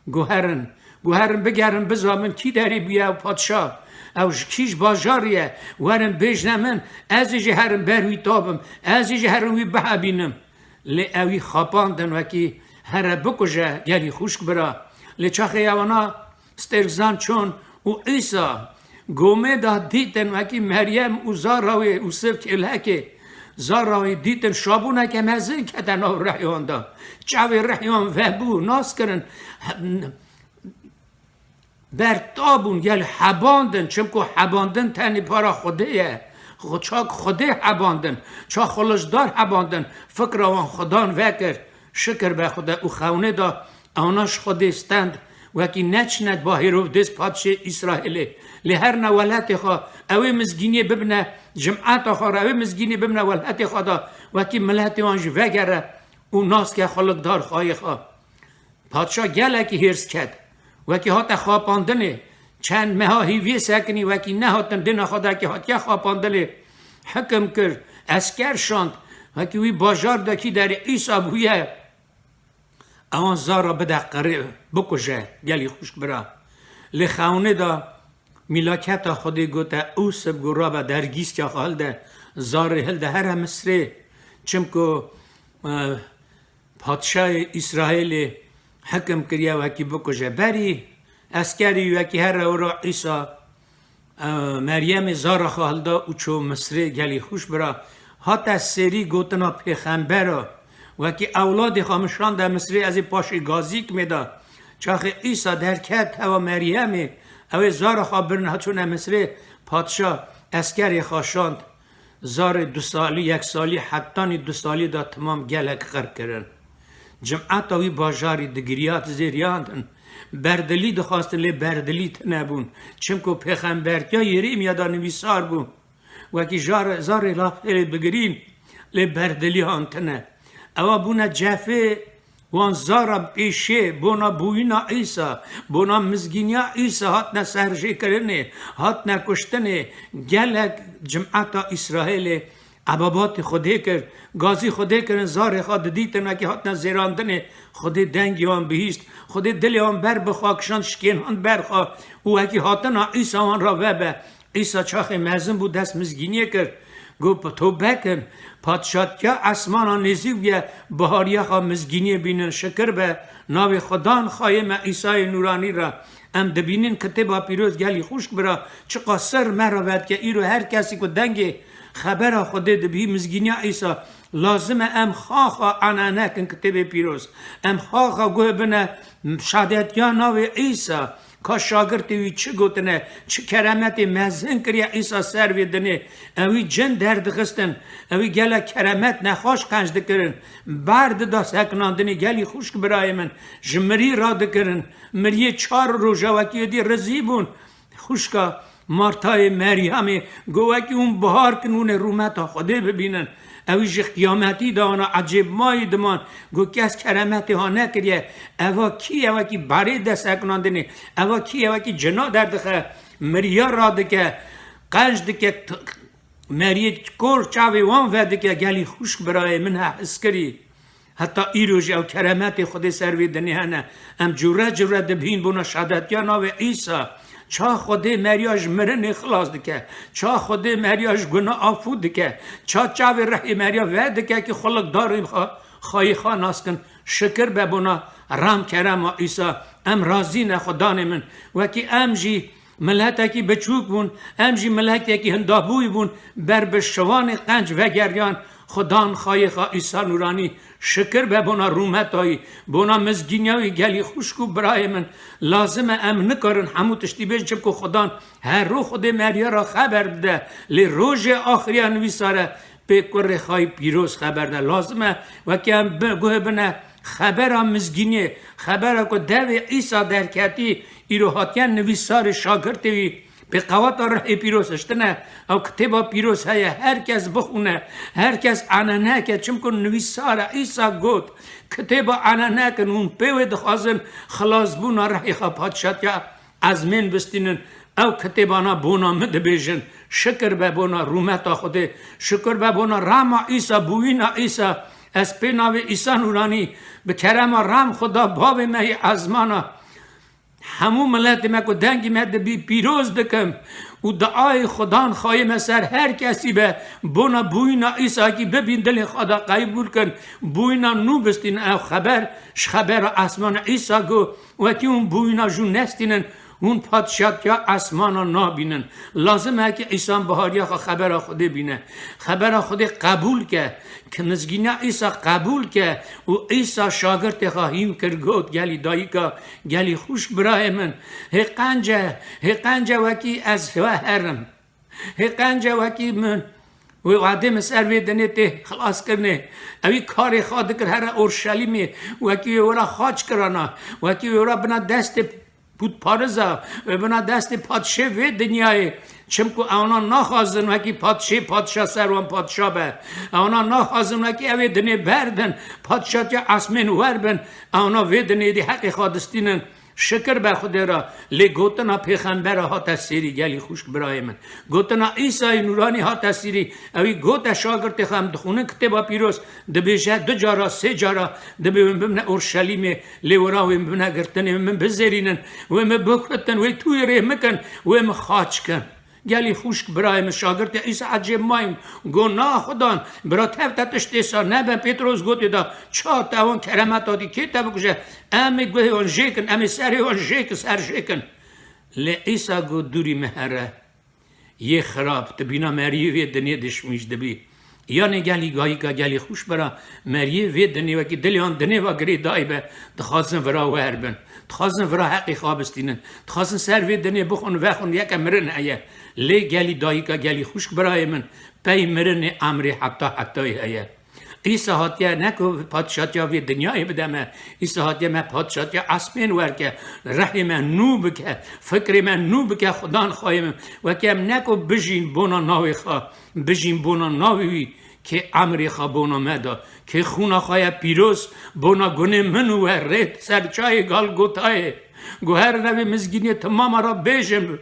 got herin, got herin bigerin, bizabin kî derê bûye ew padşa, ew ji kîj bajarî ye, werin bêjne min, ez ê jî herin ber wî tabim, ez ê jî herin wî bihebînim. Lê ew wî xapandin wekî here bikuje, gelî xwişk bira. Lê çaxê ewana Stêrkzan çûn û Îsa gomê da dîtin wekî Meryem û zara wê û sêv kêlekê. Zara wê dîtin şabûneke mezin kete nav rihê wan da. Çavê rihê wan vebû, nas kirin. Berta bûn, gel hebandin, çimku hebandin tenê para Xwedê ye. Xwe-, çak Xwedê hebandin, ça xiliçdar hebandin, fikra wan Xudan vekir. Şikir be Xwedê û xewnê da. Ewna ji Xwedê stend, wekî neçine ba Hêrodês padşê Îsraîlê, lê herine welatê xwe, ew ê mizgîniyê bibine cimeta xwe re, ew ê mizgîniyê bibine welatê xwe de, wekî miletê wan jî vegere û nas ke xulukdar xwayê xwe. Padşa gelekî hêrs ket, wekî hate xapandinê, çend meha hîviyê sekinî, wekî nehatin dêna xwe de kî hatiye xapandinê, hikim kir, esker şand, wekî wî bajar de kî derê Îsa bûye. Ewan zara bide qirê, bikuje, gelî xwişk bira. Lê xewnê de mîlaketa Xwedê gote, Ûsib, got, rabe dergîstiya xwe hilde, zarê hilde here Misrê. Çimku, e, padşayê Îsraîlê hikim kiriye wekî bikuje. Berî eskerî wekî here wira Îsa Ew Meryemê zara xwe hilda û çû Misrê, gelî xwişk bira. Hate sêrî gotina pêxembera, wekî ewladê xwe min şande Misrê, ez ê paşê gazîk mê da. Çaxê Îsa derket hewa Meryemê, ew ê zara xwe birine, çûne Misrê, padşa eskerê xwe şand. Zarê du salî, yek salî, hetanî du salî de timam gelek qir kirin. Cimeta wî bajarî digiriya, dizêriyandin. Berdilî dixwastin, lê berdilî tune bûn. Çimku pêxembertiya Yerêmiya de nivîsar bû. Wekî jar-, zarê Rafêlê bigirîn, lê berdilî han tune. Ewa bûne cefê wan zara pêşê, bona bûyîna Îsa, bona mizgîniya Îsa hatine serjêkirinê, hatine kuştinê. Gelek cimeta Îsraîlê ebabatê Xwedê kir, gazî Xwedê kirin, zarê xwe didîtin, wekî hatine zêrandinê, Xwedê dengê wan bihîst, Xwedê dilê wan ber bi xwe kişand, şikênand ber xwe û wekî hatina Îsa wan re vebe. Îsa çaxê mezin bû, dest mizgîniyê kir. Got, bi tobe kin, padşatiya esmana nêzîk bûye, bihariya xwe mizgîniyê bînin, şikir be navê Xudan xayê me Îsayê Nûranî re. Em dibînin Kitêba Pîroz gelî xwişk bira, çiqas ser me re vedike, îro her kesî ku dengê xebera Xwedê dibî, mizgîniya Îsa, lazim e em xaxa ane nekin Kitêbê Pîroz. Em xaxa guh bine şadetiya navê Îsa. Ka şagirtê wî çi gotine, çi keremetê mezin kiriye Îsa ser vê dinê. Ewî cin derdixistin, ewî gelek keremet nexweş qenc dikirin. Ber dida sekinandinê gelî xwişk birayê min. Ji mirî radikirin. Miriyê çar roja wekî êdî rizî bûn. Xwişka Martayê Meryemê got, wekî hûn bihar kin, hûn ê rûmeta Xwedê bibînin. Ew jî qiyametî de ana ecêbmayî diman. Got, kes keremetê ha nekiriye. Eva kî ye wekî berê de sekinandinê? Eva kî ye wekî cina derdixe? Miriya radike, qenc dike, t-, meriyê kor çavê wan vedike, gelî xwişk birayê min he his kirî. Heta îro jî ew keremetê Xwedê ser vê dinê hene. Em cure cure dibîn bona şadetiya navê Îsa. Ça Xwedê meriya ji mirinê xilas dike. Ça Xwedê meriya ji guna afû dike. Ça çavê rehê meriya vedike ki xulikdarên xwe, xayê xwe nas kin. Şikir be bona rem kerema Îsa. Em razî ne Xudanê min. Wekî em jî miletekî biçûk bûn, em jî miletekî hindabûyî bûn, ber bi şivanê qenc vegeriyan, Xudan xayê xwe Îsa Nûranî, şikir be bona rûmetayî, bona mizgîniya wî gelî xwişk û birayê min. Lazim e em nikarin hemû tiştî bêjin, çimku Xudan her roj Xwedê meriya re xeber dide, lê rojê axiriya nivîsar e, pê kurê xayî pîroz xeber de. Lazim e wekî em bi-, guh bine xebera mizgîniyê, xebera ku devê Îsa derketî, îro hatiye nivîsarê şagirtê wî, pê qeweta rihê pîroz hiştine, ew kitêba pîroz heye, her kes bixwîne, her kes ane neke, çimku nivîsar e, Îsa got, kitêba ane nekin, hûn pê wê dixwazin xilasbûna rihê xwe, padşatiya ezmên bistînin, ew kitêbana bona min dibêjin, şikir be bona rûmeta Xwedê, şikir be bona rama Îsa, bûyîna Îsa, ez pê navê Îsa Nûranî, bi kerema ram Xuda bavê me yê ezmana, hemû miletê me ku dengê me dibî pîroz dikim û diayê Xudan xayê me ser her kesî be, bona bûyîna Îsakî bibîn dilê xwe de qeybûl kin, bûyîna nû bistîn ev xeber, ji xebera esmana Îsa got, wekî hûn bûyîna jû nestînin, hûn padşatiya esmana nabînin. Lazim e ki îsan bihariya xwe xebera Xwedê bîne. Xebera Xwedê qebûl ke, ki mizgîna Îsa qebûl ke û Îsa şagirtê xwe hîn kir, got, gelî dayika, gelî xwişk birayê min, hê qence, hê qence wekî ez we herim. Hê qence wekî min. Wê wadê min ser vê dinê tê xilaskirinê. Ewî karê xwe dikir here Orşelîmê. Wekî wê wira xaç kirana. Wekî wê wira bina destê pûtpariza. Wê bina destê padşê vê dinyayê. Çimku ewna naxwazin wekî padşê padşa ser wan padşa be. Ewna naxwazin wekî evê dinê berdin. Padşatiya esmên wer bin. Ewna vê dinê dî heqê xwe distînin. Şikir be Xwedê re, lê gotina pêxembera hate sêrî, gelî xwişk birayê min. Gotina Îsayê Nûranî hate sêrî, ewî gote şagirtê xwe, em dixwînin Kitêba Pîroz, dibêje du cara, sê cara, dibê wê bimne Orşelîmê, lê wira wê min bimne girtinê, wê min bizêrînin, wê min bikutin, wê tûyê rê min kin, wê min xaç kin. Gelî xwişk birayê min, şagirtê Îsa ecêb mayîn. Go, na Xudan, bira tev te tiştê sa nebe. Pêtros gotê da, ça te wan keremeta dî kê te bikuje? Em ê guhê wan jê kin, em ê serê wan jê kin, ser jê kin. Lê Îsa got, dûrî min here. Yê xirab, tu bîna meriyê vê dinê dişmîş dibî. Yanê gelî gayîka gelî xwişk bira, meriyê vê dinê wekî dilê wan dinê ve girêdayî be, dixwazin vira wer bin. Dixwazin vira heqê xwe bistînin. Dixwazin ser vê dinê bixwin, vexwin, yeke mirin heye. Lê gelî dayîka gelî xwişk birayê min, pey mirinê emrê heta hetayî heye. Îsa hatiye ne ku padşatiya vê dinyayê bide me. Îsa hatiye me padşatiya esmên wer ke, rehê me nû bike, fikrê me nû bike, Xudan xayê min. Weke em ne ku bijîn bona navê xwe, bijîn bona navê wî, kê emrê xwe bona me da, kê xûna xwe ye pîroz bona gunê min û we rêt ser çayê Galgotayê. Guher navê mizgîniyê timama re bêjin,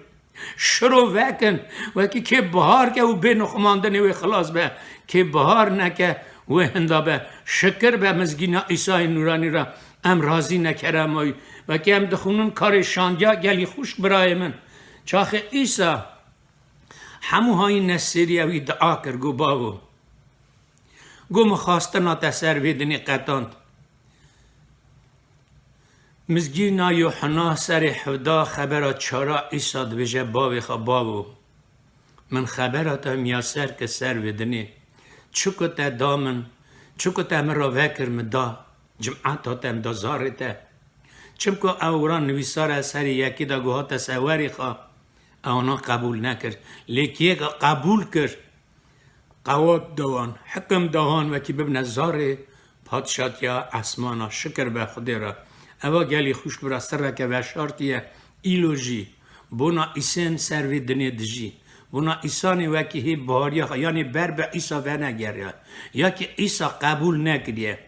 Şiro vekin, wekî kê bihar ke û bê nixumandinê wê xilas be, kê bihar neke wê hinda be. Şikir be mizgîna Îsayê Nûranî re em razî ne kerema wî. Wekî em dixwînin karê şandiya gelî xwişk birayê min. Çaxê Îsa hemû hayîn nesêriye wî dua kir, got, Bavo, got, min xwestina te ser vê dinê qetand. Mizgîna Yuhena serê hevda xebera çara Îsa dibêje, Bavê xwe, Bavo, min xebera te miyaser kir ser vê dinê. Çi ku te da min, çi ku te min re vekir, min da cimeta te, min da zarê te. Çimku ew ran nivîsar e serê yekî de got, hate sewerê xwe, ewana qebûl nekir. Lê kê qebûl kir, qewat da wan, hikim da wan wekî bibine zarê padşatiya esmana. Şikir be Xwedê re. Eva gelî xwişk bira sirreke veşartî ye. Îlo jî bona îsên ser vê dinê dijî. Bona îsanê wekî hê bihariya xwe, yanê ber bi Îsa venegeriya, ya ki Îsa qebûl nekiriye.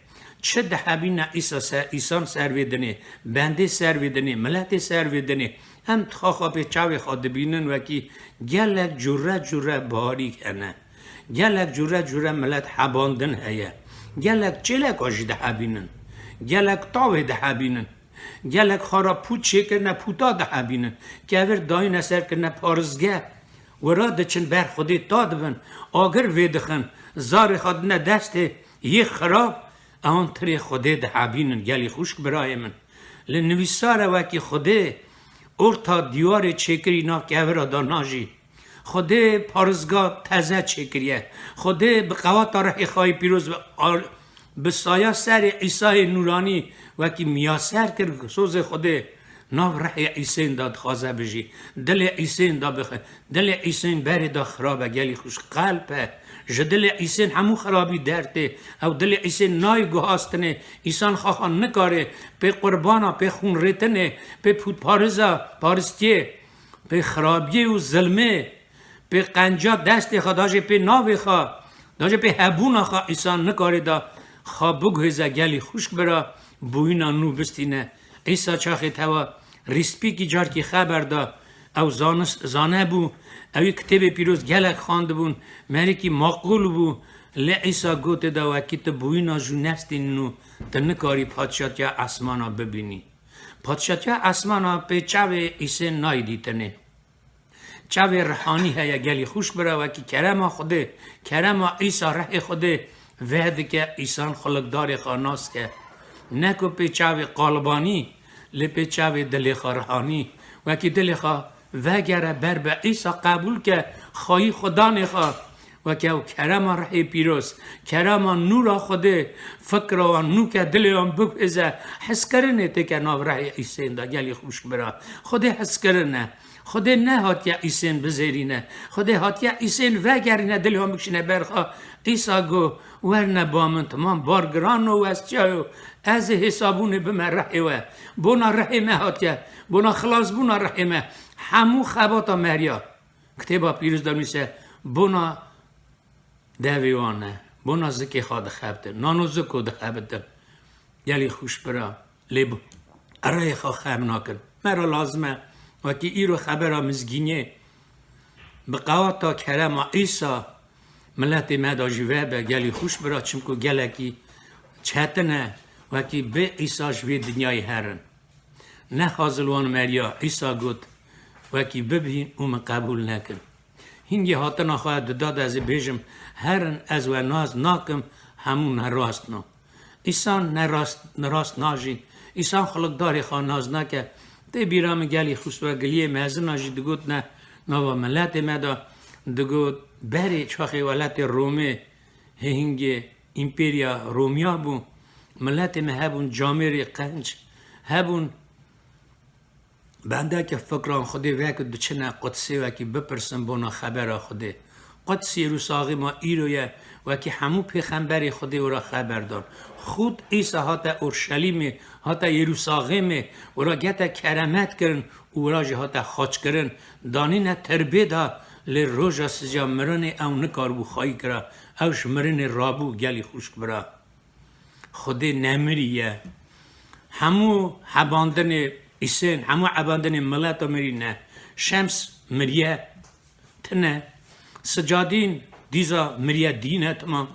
Çi dihebîne Îsa ser, îsan ser vê dinê, bendê ser vê dinê, miletê ser vê dinê. Em dixa xwe pê çavê xwe dibînin wekî gelek cure cure biharî hene. Gelek cure cure milet hebandin heye. Gelek çêleka jî dihebînin. Gelek tavê dihebînin. Gelek xwe re pût çêkirine, pûta dihebînin. Kevir dayîne ser kirine parizge. Wira diçin ber Xwedê ta dibin. Agir vêdixin. Zarê xwe dine destê yê xirab. Ewan tirê Xwedê dihebînin, gelî xwişk birayê min. Li nivîsar e wekî Xwedê orta dîwarê çêkirî nav kevira da najî. Xwedê parizga teze çêkiriye. Xwedê bi qewata rihê xwe yê pîroz bi ar-, bi saya serê Îsayê Nûranî wekî miyaser kir, sozê Xwedê nav rihê Îsên da dixwaze bijî. Dilê Îsên da bixe. Dilê Îsên berê da xirab e, gelî xwişk, qelp e. Ji dilê Îsên hemû xirabî dertê. Ew dilê Îsên nayê guhastinê. Îsan xaxa nikare pê qurbana, pê xûnrêtinê, pê pûtpariza, paristiyê, pê xirabiyê û zilmê, pê qenca destê xwe, da jê pê navê xwe, da jê pê hebûna xwe, Îsan nikare da xwe biguhêze, gelî xwişk bira, bûyîna nû bistîne. Îsa çaxê tewa rîspîkî carkî xeber da, ew zanist, zane bû, ewî kitêbê pîroz gelek xwendibûn, merikî maqûl bû, lê Îsa gotê da, wekî tu bûyîna jû nestînin û tu nikarî padşatiya esmana bibînî. Padşatiya esmana pê çavê Îsên nayê dîtinê. Çavê rihanî heye, gelî xwişk bira, wekî kerema Xwedê, kerema Îsa rihê Xwedê vedike, îsan xulikdarê xwe nas ke. Ne ku pê çavê qalibanî, lê pê çavê dilê xwe rihanî. Wekî dilê xwe vegere ber bi Îsa qebûl ke, xweyî Xudanê xwe. Weke ew kerema rihê pîroz, kerema nûra Xwedê, fikra wan nû ke, dilê wan biguhêze, hezkirinê têke nav rihê Îsên de, gelî xwişk bira. Xwedê hezkirin e. Xwedê nehatiye Îsên bizêrîne. Xwedê hatiye Îsên vegerîne, dilê wan bikişîne ber xwe. Îsa got, werne ba min, timan bar giran o westiyayo. Ez ê hêsabûnê bime rihê we. Bona rihê me hatiye. Bona xilasbûna rihê me. Hemû xebata meriya. Kitêba Pîroz de nûse, bona devê wan e, bona zikê xwe dixebitin, nan û ziko dixebitin. Gelî xwişk bira, lê bi rihê xwe xem nakin. Me re lazim e, wekî îro xebera mizgîniyê, bi qewata kerema Îsa miletê me de jî vebe, gelî xwişk bira, çimku gelekî çetin e, wekî bi Îsa ji vê dinyayê herin. Nexwazil wan meriya, Îsa got, wekî bibîn û min qebûl nekin. Hingê hatina xwe dida de ez ê bêjim, herin ez we nas nakim, hemû nerast no. Îsan nerast, nerast najî, îsan xulikdarê xwe nas nake. Tê bîra min gelî xwişk bira, giliyê mezina jî digot ne, nava miletê me de digot, berê çaxê welatê Romê, hê hingê împeriya Romiya bû, miletê me hebûn camêrê qenc, hebûn bendeke fikran Xwedê veke diçine Qudsê wekî bipirsin bona xebera Xwedê. Quds Yerûsaxêma îro ye, wekî hemû pêxemberê Xwedê wira xeber dan. Xûd Îsa hate Orşelîmê, hate Yerûsaxêmê, wira gete keremet kirin û wira jî hate xaçkirin. Danîne tirbê de, lê roja sisiya mirinê ew nikaribû xweyî kira. Ew ji mirinê rabû, gelî xwişk bira. Xwedê nemirî ye. Hemû hebandinê îsên, hemû hebandinê mileta mirî ne. Şems miriye, tine. Sicadîn dîza miriye dîne, timam.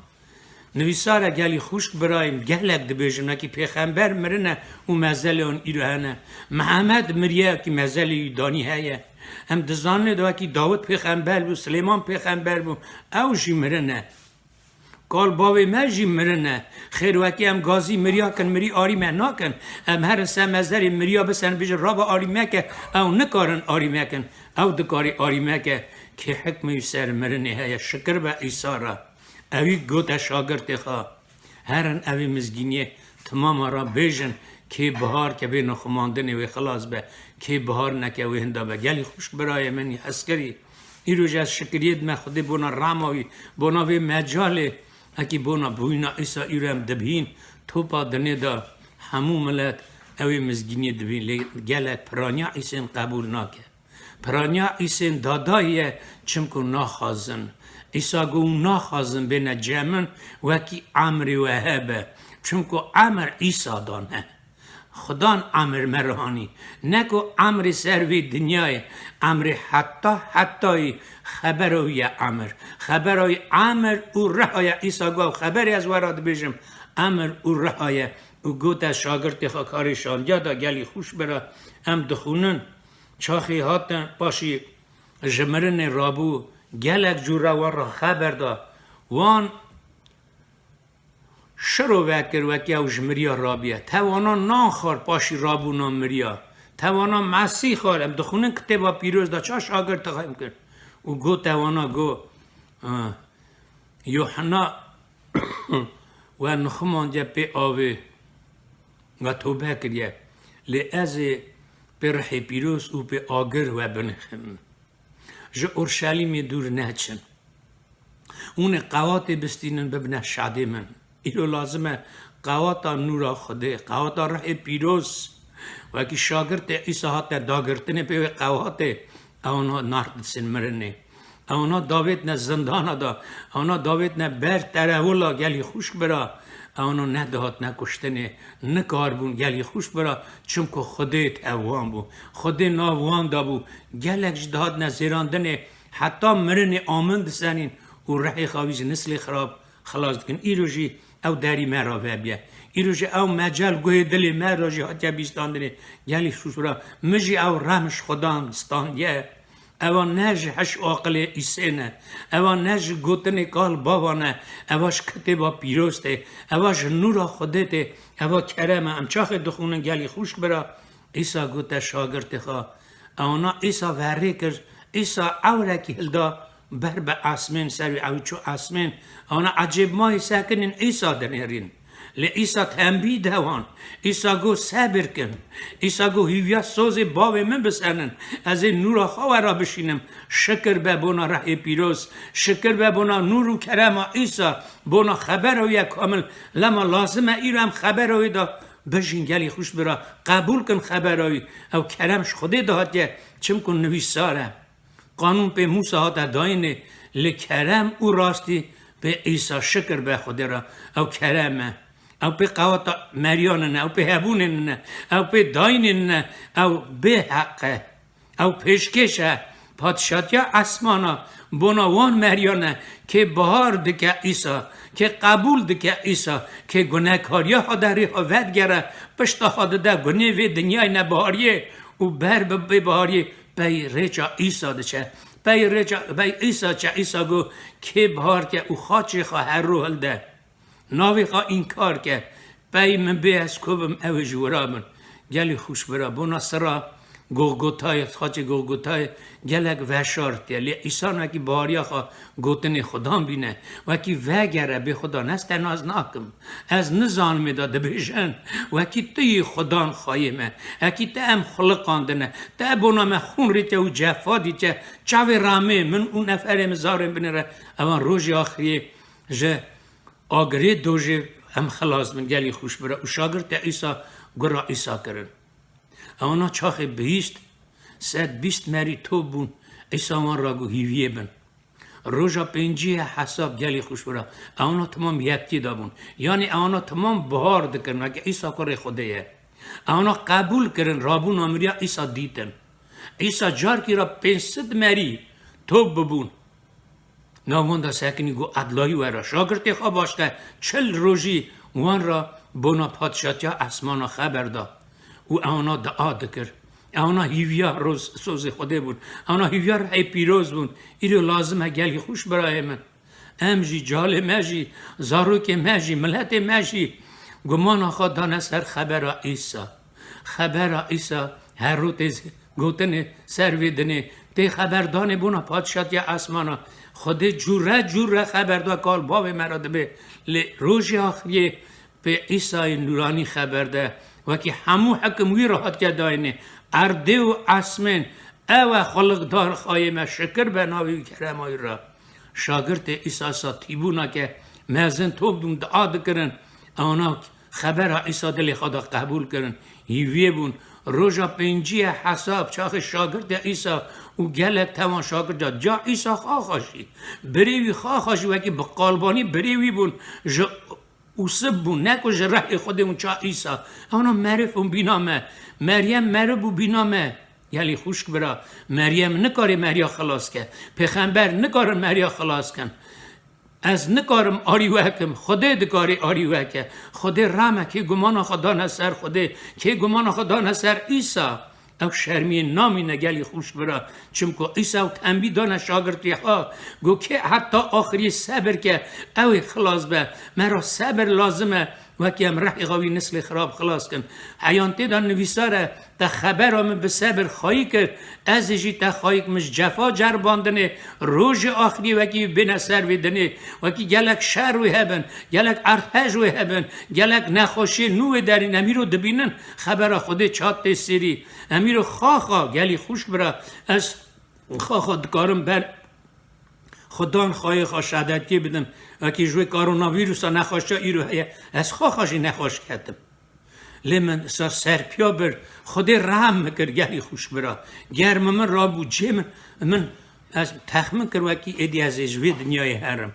Nivîsare gelî xwişk birayim, gelek dibêjin, wekî pêxember mirine û mezelê wan îro hene. Mihemed miriye, wekî mezelê wî danî heye. Em dizanin de wekî Dawid pêxember bû, Silêman pêxember bû, ew jî mirine. Kal bavê me jî mirine. Xêr wekî em gazî miriya kin, mirî arî me nakin. Em herin ser mezerê miriya biserin, bêjin, "Rabe arî me ke", ew nikarin arî me kin. Ew dikarî arî me ke, kê hikmê wî ser mirinê heye. Şikir be Îsa re. Ewî gote şagirtê xwe, "Herin evê mizgîniyê timama re bêjin, kê bihar ke bê nixumandinê wê xilas be, kê bihar neke wê hinda be." Gelî xwişk birayê min hezkirî. Îroj ez şikiriyê dime Xwedê bona rema wî, bona vê mecalê, ekî bona bûyîna Îsa îro em dibîn, topa dinê de hemû milet ewê mizgîniyê dibîn, lê gelek piraniya Îsên qebûl nake. Piraniya Îsên dadayî ye, çimku naxwazin. Îsa got, "Hûn naxwazin bêne cem min, wekî emrê we hebe." Çimku emir Îsa dane. Xudan emir me re hanî. Ne ku emrê ser vê dinyayê, emrê heta hetayî xebera wî ye emir. Xebera wî emir û riha ye. Îsa got, "Xeberê ez we re dibêjim, emir û riha ye." Û gote şagirtê xwe karê şandiya da, gelî xwişk bira, em dixwînin. Çaxê hatin paşî ji mirinê rabû, gelek cûre wan re xeber da. Wan şiro vekir wekî ew ji miriya rabiye. Tev wana nan xwar paşî rabûna miriya. Tev wana mesî xwar. Em dixwînin kitêba pîroz de ça şagirtê xwe em kir. Û got tev wana got, eh, Yuhanna we nixumandiye pê avê, we tobe kiriye. Lê ez ê pê rihê pîroz û pê agir we binixim. Ji Orşelîmê dûr neçin. Hûn ê qewatê bistînin bibine şadê min. Îro lazim e qewata nûra Xwedê, qewata rihê pîroz. Wekî şagirtê Îsa hate dagirtinê pê wê qewatê, ewana nard disin mirinê. Ewana davêtne zindana da, ewana davêtne ber terewila gelî xwişk bira. Ewana nedihatne kuştinê, nikarbûn gelî xwişk bira, çimku Xwedê tev wan bû. Xwedê nav wan da bû. Gelek ji dihatne zêrandinê, heta mirinê amin disenîn û rihê xwe wî ji nislê xirab xilas dikin. Îro jî ew derî me re vebiye. Îro jî ew mecel guhê dilê me re jî hatiye bîstandinê. Gelî xwişk bira, min jî ew remj Xudan standiye. Ewa ne ji heş aqilê Îsê ne. Ewa ne ji gotinê kal bava ne. Ewa ji kitêba pîroz tê. Ewa ji nûra Xwedê tê. Ewa kerem e. Em çaxê dixwînin gelî xwişk bira. Îsa gote şagirtê xwe. Ewana Îsa verê kir. Îsa ewrekî hilda ber bi esmên ser wî ew çû esmên. Ewana ecêbmayî sekinên Îsa dinêrîn. Lê Îsa tembî de wan. Îsa got, "Sebir kin." Îsa got, "Hîviya sozê bavê min bisenin. Ez ê nûra xwe we re bişînim." Şikir be bona rehê pîroz. Şikir be bona nûr û kerema Îsa. Bona xebera wî ye kamil. Lema lazim e îro em xebera wî de bijîn gelî xwişk bira. Qebûl kin xebera wî. Ew kerem ji Xwedê de hatiye. Çimku nivîsar e. Qanûn pê Mûsa hate dayînê, lê kerem û rastî pê Îsa, şikir be Xwedê re. Ew kerem e. Ew pê qewata meriyan e, ew pê hebûnê ne, ew pê dayînê ne, ew bê heq e. Ew pêşkêş e. Padşatiya esmana bona wan meriyan e, kê bahar dike Îsa, kê qebûl dike Îsa, kê gunekariya xwe de rê xwe vedigere, pişta xwe dide gunê vê dinyayê nebihariyê û ber bi bêbihariyê pey rêça Îsa diçe. Pey rêça, pey Îsa çe, Îsa got, "Kê bihar ke û xaçê xwe her ro hilde, navê xwe înkar ke, pey min bê ez ku bim, ew ê ji wira bin." Gelî xwişk bira, bona sira Golgotayê, xaçê Golgotayê gelek veşartiye. Lê Îsa wekî bihariya xwe gotinê Xudan bîne. Wekî vegere bê Xudan, ez te nas nakim. Ez nizanim ê da dibêjin. Wekî tu yî Xudan xweyê me. Ekî te em xuliqandine. Te bona me xûn rîte û cefa dîte. Çavê ramê min û neferê min zarên binêre. Ewan rojê axiriyê ji agirê dojê em xilas bin, gelî xwişk bira. Û şagirtê Îsa gura Îsa kirin. Ewana çaxê bihîst, sed bîst merî top bûn. Îsa wan ra got, "Hîviyê bin." Roja pêncî ye hesab gelî xwişk bira. Ewana timam yektî de bûn. Yanî ewana timam bihar dikirin, weke Îsa kurê Xwedê ye. Ewana qebûl kirin, rabûna miriya Îsa dîtin. Îsa carkî re pênc sed merî top bibûn. Nav wan de sekinî got, edlayî were. Şagirtê xwe başte çil rojî wan re bona padşatiya esmana xeber da û ewna dua dikir. Ewna hîviya roz-, sozê Xwedê bûn. Ewna hîviya rihê pîroz bûn. Îro lazim e gelî xwişk birayê min. Em jî, calê me jî, zarokê me jî, miletê me jî gumana xwe dane ser xebera Îsa. Xebera Îsa her rotê gotinê ser vê dinê tê xeberdanê bona padşatiya esmana. Xwedê cûre cûre xeber da kal bavê me re dibe. Lê rojê axiriyê pê Îsayê nûranî xeber de, wekî hemû hekim wî re hatiye dayînê. Erdê û esmên, ew e xweliqdar xayê me, şikir be navê wî kerema wî re. Şagirtê Îsa sa tîbûna ke mezin top bûn dua dikirin, ewna xebera Îsa dilê xwe de qebûl kirin. Hîviyê bûn. Roja pêncî ye hesab, çaxê şagirtê Îsa û gelek tewan şagirta ca Îsa xaxa jî. Birê wî xaxa jî wekî bi qalbanî birê wî bûn. Ji Ûsib bûn, ne ku ji rehê Xwedê hûn ça Îsa. Ewna meriv hûn bîna me. Meryem meriv bû bîna me. Gelî xwişk bira. Meryem nikarê Merya xilas ke. Pêxember nikarin Merya xilas kin. Ez nikarim arî we kim. Xwedê dikarê arî we ke. Xwedê rame kê gumana xwe dane ser Xwedê. Kê gumana xwe dane ser Îsa. Ew şermiyê namîne gelî xwişk bira. Çimku Îsa ew tembî dane şagirtê xwe. Got, kê heta axirî sebir ke, ew ê xilas be. Me re sebir lazim e, wekî em rehê xwe wî nislê xirab xilas kin. Heyantê de nivîsar e, te xebera min bi sebir xayî kir, ez ê jî te xayî kim ji cefa ceribandinê, rojê axirî wekî bêne ser vê dinê, wekî gelek şer wê hebin, gelek erdhej wê hebin, gelek nexweşiyê nû wê derîn, em îro dibînin, xebera Xwedê çat tê sêrî. Em îro xaxa, gelî xwişk bira, ez xaxa dikarim ber Xudan xayê xwe şehadetiyê bidim. Wekî ji wê koronavîrusa nexweşiya îro heye, ez xaxa jî nexweş ketim. Lê min ser, serpiya bir, Xwedê reham min kir, gelî xwişk bira. Germ min rabû cê min, min, ez texmin kir wekî êdî ez ê ji vê dinyayê herim.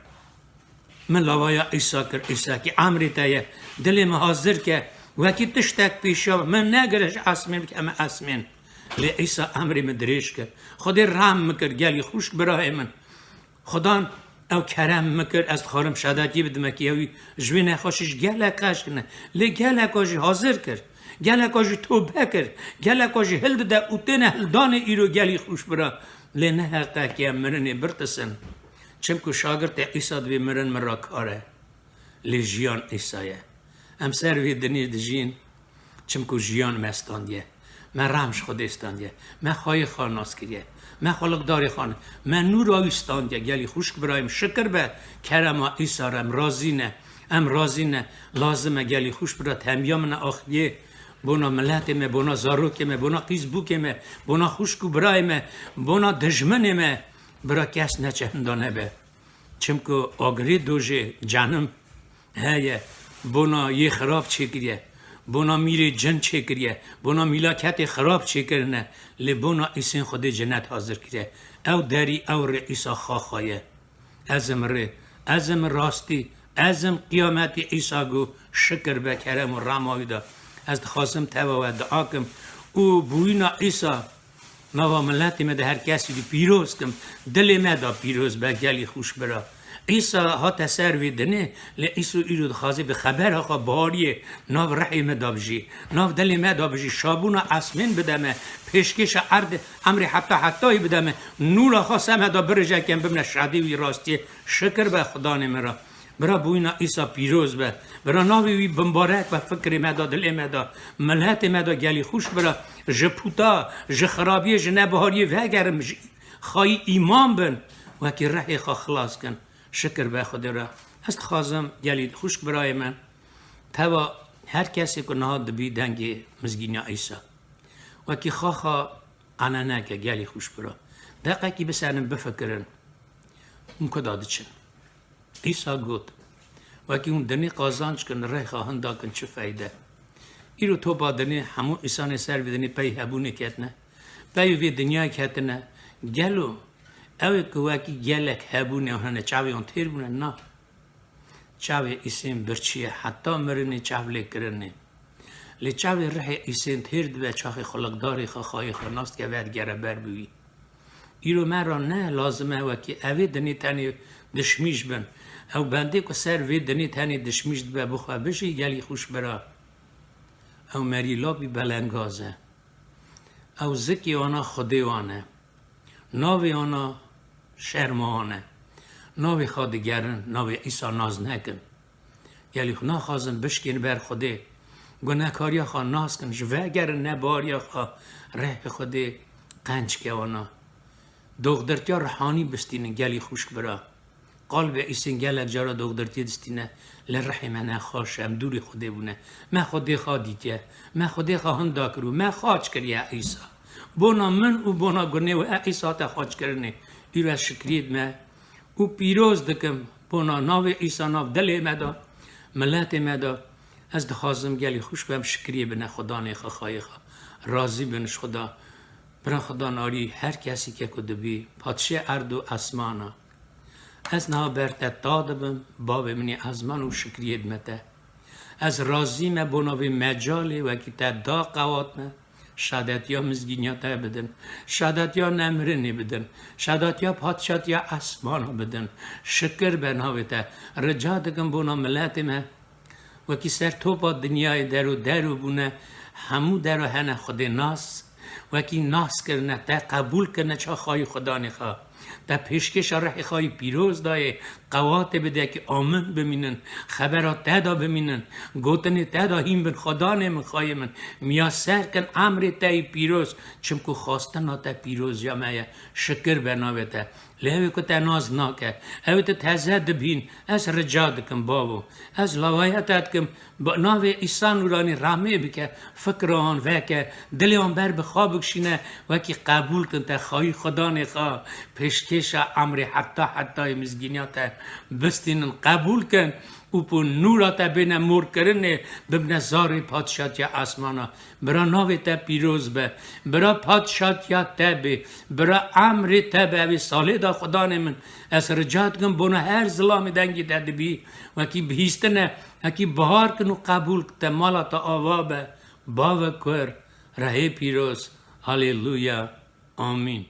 Min lawaya Îsa kir, Îsa kî emrê te ye. Dilê min hazir ke, wekî tiştek pêşiya min negire ji esmên bikeme esmên. Lê Îsa emrê min dirêj kir. Xwedê reham min kir, gelî xwişk birayê min. Xudan ew kerem min kir, ez dixwarim şadetiyê bidime kî ew ji wê nexweşî ji gelek xeşkine. Lê geleka jî hazir kir. Geleka jî tobe kir. Geleka jî hildide û têne hildanê îro gelî xwişk bira. Lê ne heqe kî em mirinê birtisin. Çimku şagirtê Îsa dibê mirin min re kar e. Lê jiyan Îsa ye. Em ser vê dinê dijîn, çimku jiyan me standiye. Me rem ji Xwedê standiye. Me xwayê xwe nas kiriye. Me xweliqdarê xwe ne. Me nûra wî standiye. Gelî xwişk birayê min, şikir be kerema Îsa re em razî ne. Em razî ne. Lazim e gelî xwişk bira tembiya min e axiriyê. Bona miletê me, bona zarokê me, bona qîz bûkê me, bona xwişk û birayê me, bona dijminê me. Bira kes neçe hinda nebe. Çimku agirê dojê cenim heye, bona yê xirab çêkiriye, bona mîrê cin çêkiriye, bona mîlaketê xirab çêkirine, lê bona îsên Xwedê cinet hazir kiriye. Ew derî, ew rê Îsa xaxa ye. Ez im rê, ez im rastî, ez im qiyametî Îsa got, şikir be kerem û rema wî de. Ez dixwazim teva we dua kim û bûyîna Îsa Nava miletê me de her kesî dî pîroz kim, dilê me da pîroz be gelî xwişk bira. Îsa hate ser vê dinê, lê Îso îro dixwaze bi xebera xwe bihariyê nav rihê me da bijî, nav dilê me da bijî, şabûna esmên bide me, pêşkêşa erd emrê heta hetayî bide me, nûra xwe ser me da birije kem bimne şadî wî rastiyê. Şikir be Xudanê me ra. Bira bûyîna Îsa pîroz be. Bira navê wî bimbarek be fikrê me de, dilê me de, miletê me de gelî xwişk bira. Ji puta, ji xirabiyê, ji nebihariyê vegerin, ji xayî îman bin. Wekî rihê xwe xilas kin. Şikir be Xwedê re. Ez dixwazim gelî xwişk birayê min. Teva her kesê ku niha dibî dengê mizgîniya Îsa. Wekî xaxa Aneneke gelî xwişk bira. Deqekî biserin bifikirin. Hûn ku da diçin? Îsa got, wekî hûn dinê qazanc kin, rêxa hinda kin çi feyde? Îro topa dinê hemû îsanê ser vê dinê pey hebûnê ketine. Pey vê dinyayê ketine. Gelo ew ê ku wekî gelek hebûnê hene çavê wan têr bûne? Na. Çavê îsên birçî ye heta mirinê çav lê kirinê. Lê çavê rihê Îsên têr dibe çaxê xuliqdarê xwe, xayê xwe nas dike, vedigere ber bi wî. Îro me re ne lazim e wekî evê dinê tenê dişmîş bin. Ew bendê ku ser vê dinê tenê dişmîş dibe, bi xwe bijî, gelî xwişk bira. Ew merî labî belengaz e. Ew zikê wana Xwedê wan e. Navê wana şerma wan e. Navê xwe digerin, navê Îsa nas nekin. Gelî xwe naxwazin bişkên ber Xwedê. Gunehkariya xwe nas kin, ji vegerin nebariya xwe, rehê Xwedê qenc ke wana. Doxdirtiya ruhanî bistînin, gelî xwişk bira. Qalbê Îsên gelek cara doxdirtiyê distîne, lê rihê me nexweş e, em dûrî Xwedê bûne. Me Xwedê xwe dîtiye, me Xwedê xwe hinda kir û me xaç kiriye Îsa. Bona min û bona gunê we Îsa te xaç kirinê. Îro ez şikriyê dime û pîroz dikim bona navê Îsa nav dilê me de, miletê me de. Ez dixwazim gelî xwişk bim, şikriyê bine Xudanê xwe, xayê xwe. Razî bin ji Xuda. Bira Xudan arî her kesî ke ku dibî, padşê erd û esmana. Ez niha ber te ta dibim, bavê min ê ezman û şikriyê dime te. Ez razî me bona vê mecalê wekî te da qewat me, şadetiya mizgîniya te bidin, şadetiya nemirinê bidin, şadetiya padşatiya esmana bidin. Şikir be navê te. Rica dikim bona miletê me, wekî ser topa dinyayê der û der û bûne, hemû der û hene Xwedê nas, wekî nas kirine, te qebûl kirine çaxayî Xudanê xwe. Te pêşkêşa rihê xwe yî pîroz dayê, qewatê bidekî amin bimînin, xebera te da bimînin, gotinê te da hîn bin, Xudanê min, xayê min, miyaser kin emrê te yî pîroz, çimku xwastina te pîroziya me ye, şikir be navê te. Lê ew ê ku te nas nake, ew ê tu teze dibîn, ez rica dikim, bavo, ez lawaya te dikim, bi navê Îsa Nûranî rehmê bike, fikra wan veke, dilê wan ber bi xwe bikişîne, wekî qebûl kin te xayî Xudanê xwe, pêşkêşa emrê heta hetayê mizgîniya te bistînin, qebûl kin û bi nûra te bêne morkirinê, bibne zarê padşatiya esmana. Bira navê te pîroz be. Bira padşatiya te bê. Bira emrê te be. Ev ê salê da Xudanê min. Ez rica dikim bona her zilamê dengê te dibî. Wekî bihîstine, wekî bihar kin û qebûl te mala te ava be. Bave kur, rehê pîroz. Haleluya. Amîn.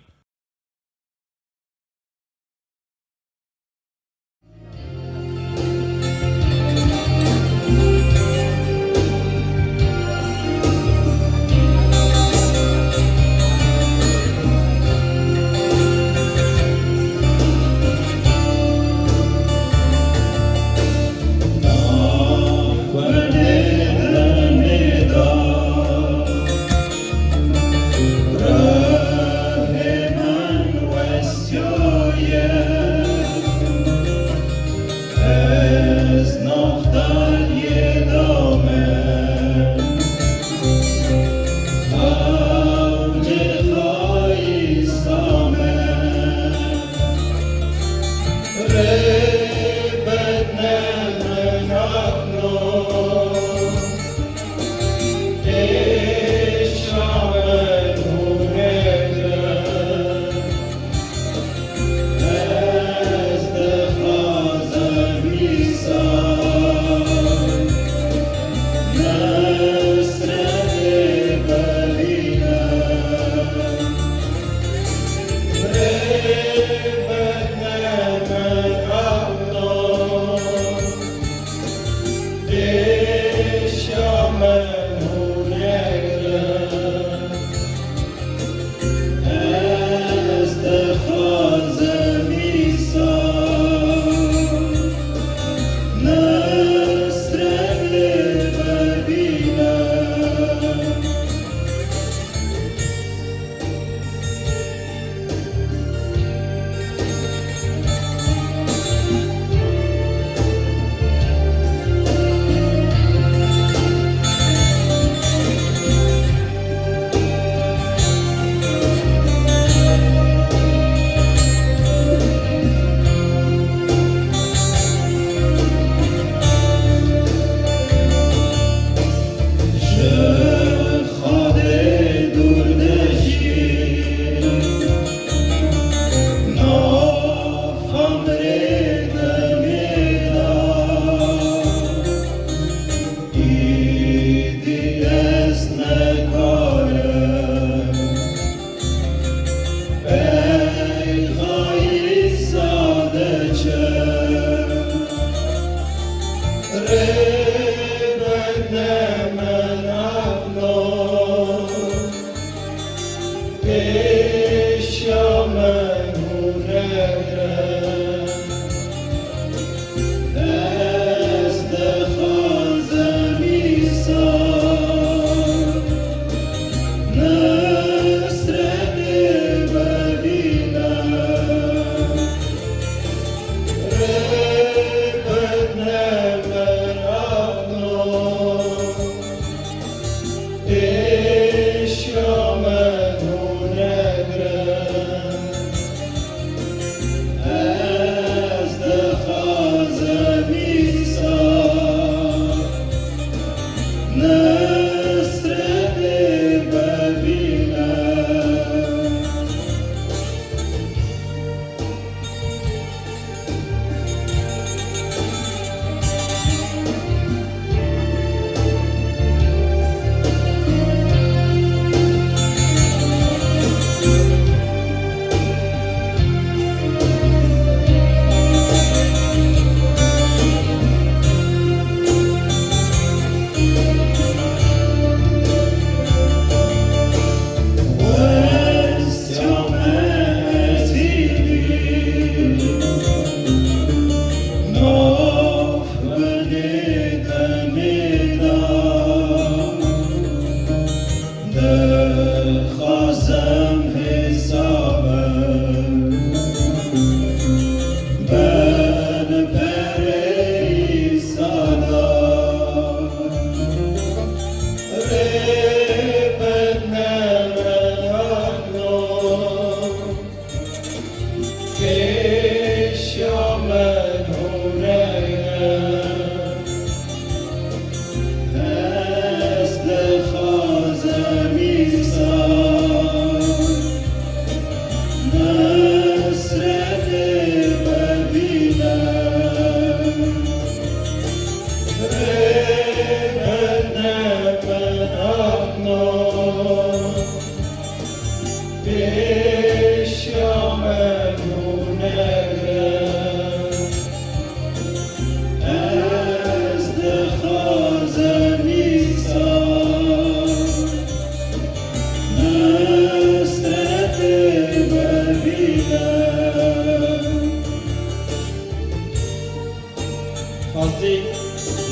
Xwezî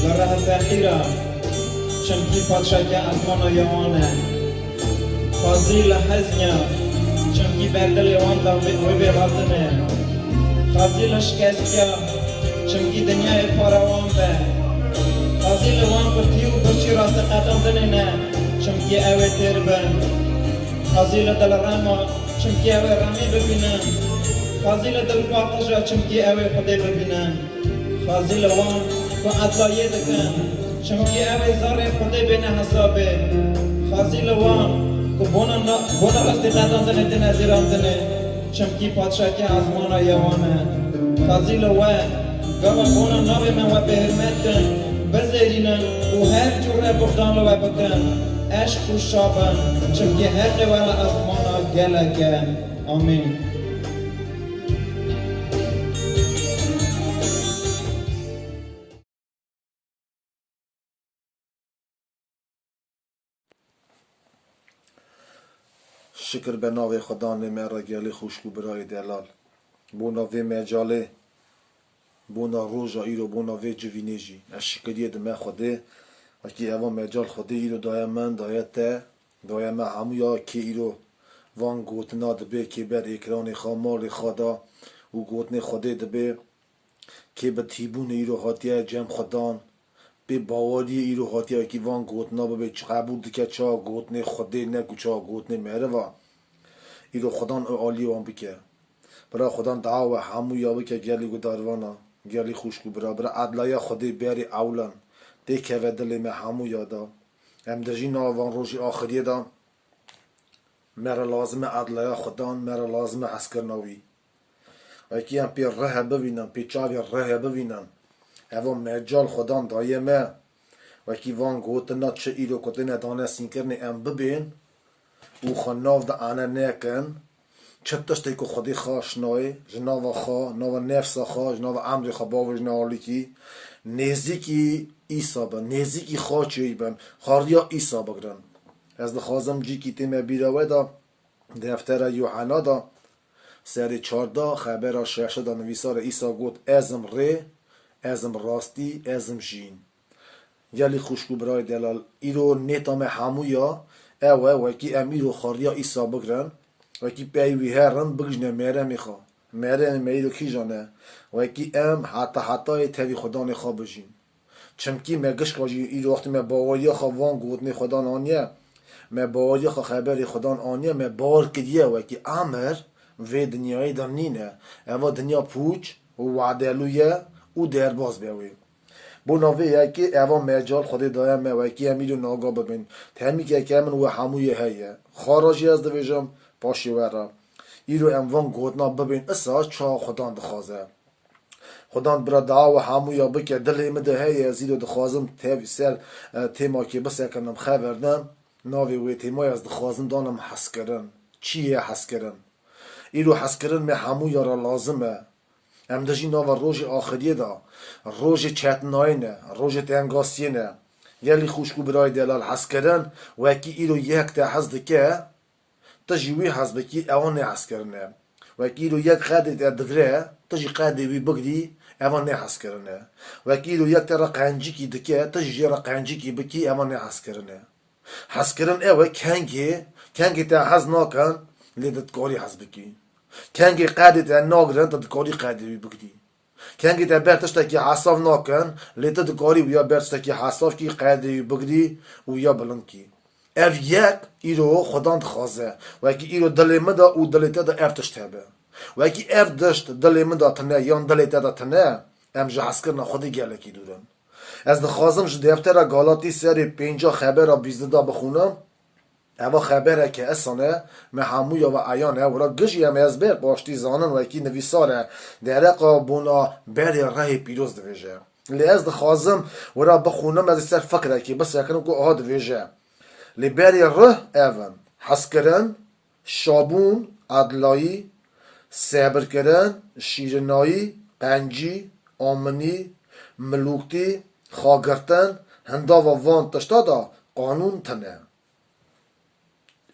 li reh feqîra, çimkî padşahîtiya ezmana ya wan e. Xwezî li hezniya, çimkî ber dilê wan da wê, wê bê hatine. Xwezî li şikestiya, çimkî dinyayê para wan be. Xwezî li wan ku tî û birçî rastîqetandinê ne, çimkî ew ê têr bin. Xwezî li dilrema, çimkî ew ê remî bibînin. Xwezî li dilpaqija, çimkî ew ê Xwedê bibînin. Xwezî li wan ku edlayê dikin, çimkî ew ê zarê Xwedê bêne hesabê. Xwezî li wan ku bona na-, bona rastîqetandinê têne zêrandinê, çimkî padşahîtiya ezmana ya wan e. Xwezî li we, gava bona navê me we bêhirmet kin, bizêrînin û her cûre buxdan li we bikin. Eşq û şa bin, çimkî heqê we li ezmana gelek e. Amîn. Şikir be navê Xudanê me re gelê xwişk û birayê delal. Bona vê mecalê, bona roja îro, bona vê civînê jî ez şikiriyê dime Xwedê. Wekî eva mecal Xwedê îro daye min, daye te, daye me hemûya kê îro van gotina dibe, kê ber êkranê xwe, malê xwe da û gotinê Xwedê dibe. Kê bi tîbûnê îro hatiye cem Xudan, bê baweriyê îro hatiye wekî van gotina bibe, çi qebûl dike ça gotinê Xwedê ne ku ça gotinê meriva. Îro Xudan ew aliyê wan bike. Bira Xudan dua we hemû ya bike gelî gudarvana, gelî xwişk û bira. Bira edlaya Xwedê berê ewlan tê keve dilê me hemû ya da. Em dijî nava van rojî axiriyê de. Me re lazim e edlaya Xudan, me re lazim e hezkirina wî. Wekî em pê rehe bivînin, pê çavê rehe bivînin. Eva mecal Xudan daye me. Wekî van gotina çi îro ku têne dane sînkirinê em bibên û xwe nav de ane nekin. Çi tiştê ku Xwedê xwe şinayê, ji nava xwe, nava nefsa xwe, ji nava emrê xwe bavêjine alîkî. Nêzîkî Îsa bin, nêzîkî xaçê wî bin, xwariya Îsa bigrin. Ez dixwazim cîkî tê me bîra we de, deftera Yuhena de, serê çardeh, xebera şeşe de nivîsar e, Îsa got, Ez im rê, ez im rastî, ez im jîn. Gelî xwişk û birayê delal, îro nêta me hemûya ew e, wekî em îro xwariya Îsa bigrin, wekî pey wî herin, bigihîjine meremê xwe. Meremê me îro kîjan e? Wekî em heta hetayê tevî Xudanê xwe bijîn. Çimkî me gişka jî îro wextê me baweriya xwe van gotinê Xudan aniye, me baweriya xwe xeberê Xudan aniye, me bawer kiriye wekî emir vê dinyayê de nîne. Eva dinya pûç û wadelû ye û derbaz be wê. Bona vê yekê eva mecal Xwedê daye me wekî em îro naga bibin. Temîkeke min we hemûyê heye. Xwe re jî ez dibêjim, paşê we re. Îro em van gotina bibên isa çawa Xudan dixwaze. Xudan bira dua we hemûya bike, dilê min de heye, ez îro dixwazim tev ser, e, têmakê bisekinim, xeber dem. Navê wê têmayê ez dixwazim danim hezkirin. Çi ye hezkirin? Îro hezkirin me hemûya re lazim e. Em dijî nava rojê axiriyê de, rojê çetinayê ne, rojê tengasiyê ne. Gelî xwişk û birayê delal, hezkirin wekî îro yek te hez dike, tu jî wî hez bikî, ewa ne hezkirin e. Wekî îro yek qedê te digre, tu jî qedê wî bigirî, ewa ne hezkirin e. Wekî îro yek te re qencikî dike, tu jî jê re qencikî bikî, ewa ne hezkirin e. Hezkirin ew e, kengê, kengê te hez nakin, lê tu dikarî hez bikî. Kengê qedê te nagirin, tu dikarî qedê wî bigirî. Kengê te ber tiştekî hesav nakin, lê tu dikarî wiya ber tiştekî hesav kî, qedê wî bigirî û wiya bilind kî. Ev yek îro Xudan dixwaze. Wekî îro dilê min de û dilê te de ev tişt hebe. Wekî ev tişt dilê min de tine yan dilê te de tine, em ji hezkirina Xwedê gelekî dûr in. Ez dixwazim ji deftera Galatî serê pênca xebera bîst de bixwînim. Eva xebereke esan e, me hemûya ve eyan e, wira gijî em ezber paştî zanin wekî nivîsar e, dereqa bona berê rehê pîroz dibêje. Lê ez dixwazim wira bixwînim, ez ê ser fikrekê bisekinim ku aha dibêje. Lê berê rih ev in, hezkirin, şabûn, edlayî, sebirkirin, şîrinayî, qencî, aminî, milûktî, xagirtin, hindava van tişta de qanûn tine.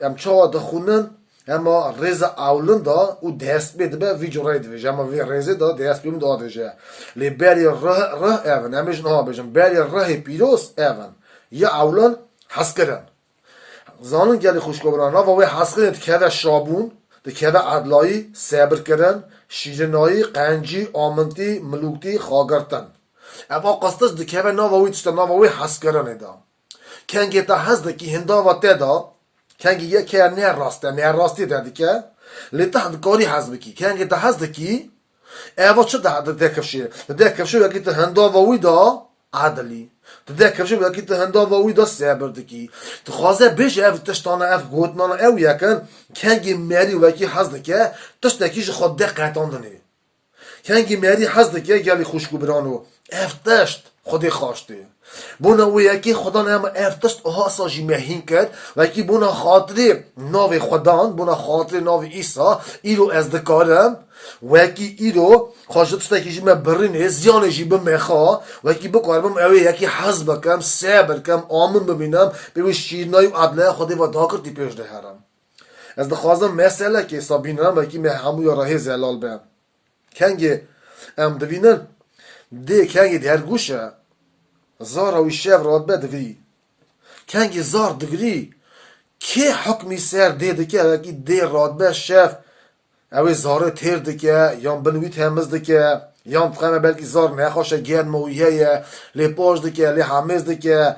Em çawa dixwînin? Hema rêza ewlin de û destpê dibe vî cureyê dibêje. Hema vê rêzê de destpê min de dibêje. Lê berê rih, rih ev in. Em ê jin aha bêjin. Berê rihê pîroz ev in. Ya ewlin hezkirin. Zanin gelî xwişk û bira, nava wê hezkirinê dikeve şabûn, dikeve edlayî, sebirkirin, şîrinayî, qencî, amintî, milûktî, xagirtin. Ev a qas tişt dikeve nava wî tişta, nava wê hezkirinê de. Kengê te hez dikî hindava te de, kengê yek heye ne rast e, ne rastî te dike, lê te dikarî hez bikî. Kengê te hez dikî, eva çi de, dide kifşê? Dide kifşê wekî tu hindava wî de edilî. Dide kifşê wekî tu hindava wî de sebir dikî. Dixwaze bêje ev tiştana, ev gotinana ew yekin, kengê merî wekî hez dike, tiştekî ji xwe dide qetandinê. Kengî merî hez dike gelî xwişk û birano. Ev tişt Xwedê xwaştê. Bona wê yekê Xudan hema ev tişt aha sa jî me hîn kir. Wekî bona xatirê navê Xudan, bona xatirê navê Îsa, îro ez dikarim, wekî îro xwe ji tiştekî jî me birînê, ziyanê jî bime xwe, wekî bikaribim ew ê yekî hez bikim, sebir kim, amin bimînim, pê wê şîrnayî û edleya Xwedê ve dakirtî pêş de herim. Ez dixwazim meselekê sa bînim, wekî me hemûya re hê zelal be. Kengê em dibînin, dê kengê dergûş e, zara wî şev radibe digirî. Kengê zar digirî, kê hukmî ser dê dike, wekî dê radibe şev, ew ê zarê têr dike, yan bin wî temiz dike, yan dixeme belkî zar nexweş e, germa wî heye, lê paş dike, lê hemêz dike.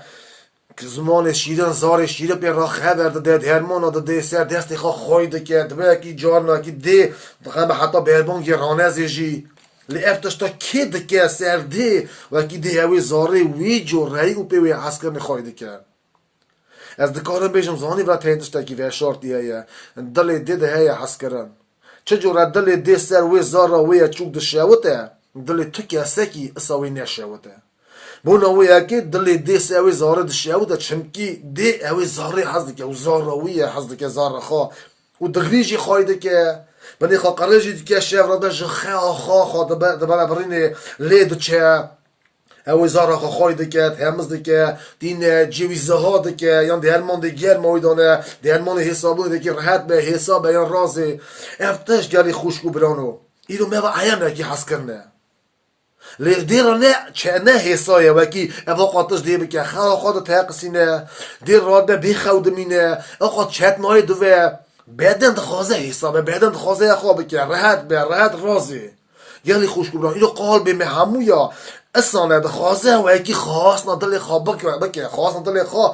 Zimanê şîrin, zarê şîrin pê re xeber dide, dermana dide, ser destê xwe xway dike, dibe yekî carinakî dê, dixeme heta berbangê ranezê jî. Lê ev tişta kê dike ser dê, wekî dê ew ê zarê wî cureyî û pê wê hezkirinê xway dike. Ez dikarim bêjim, zanî vira teyên tiştekî veşartî heye. Dilê dê de heye hezkirin. Çi cure dilê dê ser wê zara wê ye çûk dişewite, dilê tu kesekî isa wê neşewite. Bona wê yekê dilê dê ser wê zarê dişewite, çimkî dê ew ê zarê hez dike û zara wî ye, hez dike zara xwe. Û digirî jî xway dike, binê xwe qirê jî dike, şev re de ji xeya xwe xwe dibe, dibe birînê lê diçe. Ew ê zara xwe xway dike, hemiz dike, tîne, cê wî ziha dike, yan derman dê germa wî dane, dermanê hêsabûnê dikî rehet be, hêsa be yan razê. Ev tişt gelî xwişk û birano. Îro me ve eyanekî hez kirine. Lê dê re ne, çe-, ne hêsa ye, wekî eva qatiş dê bike, xewa xwe de teqisîne, dê re be bê xew dimîne, ew qat çetnayê dive, beden dixwaze hêsa be, beden dixwaze ya xwe bike, rehet be, rehet razê. Gelî xwişk û biran, îro qalbê me hemû ya, isane dixwaze wekî xasna dilê xwe bike, bike, xasna dilê xwe,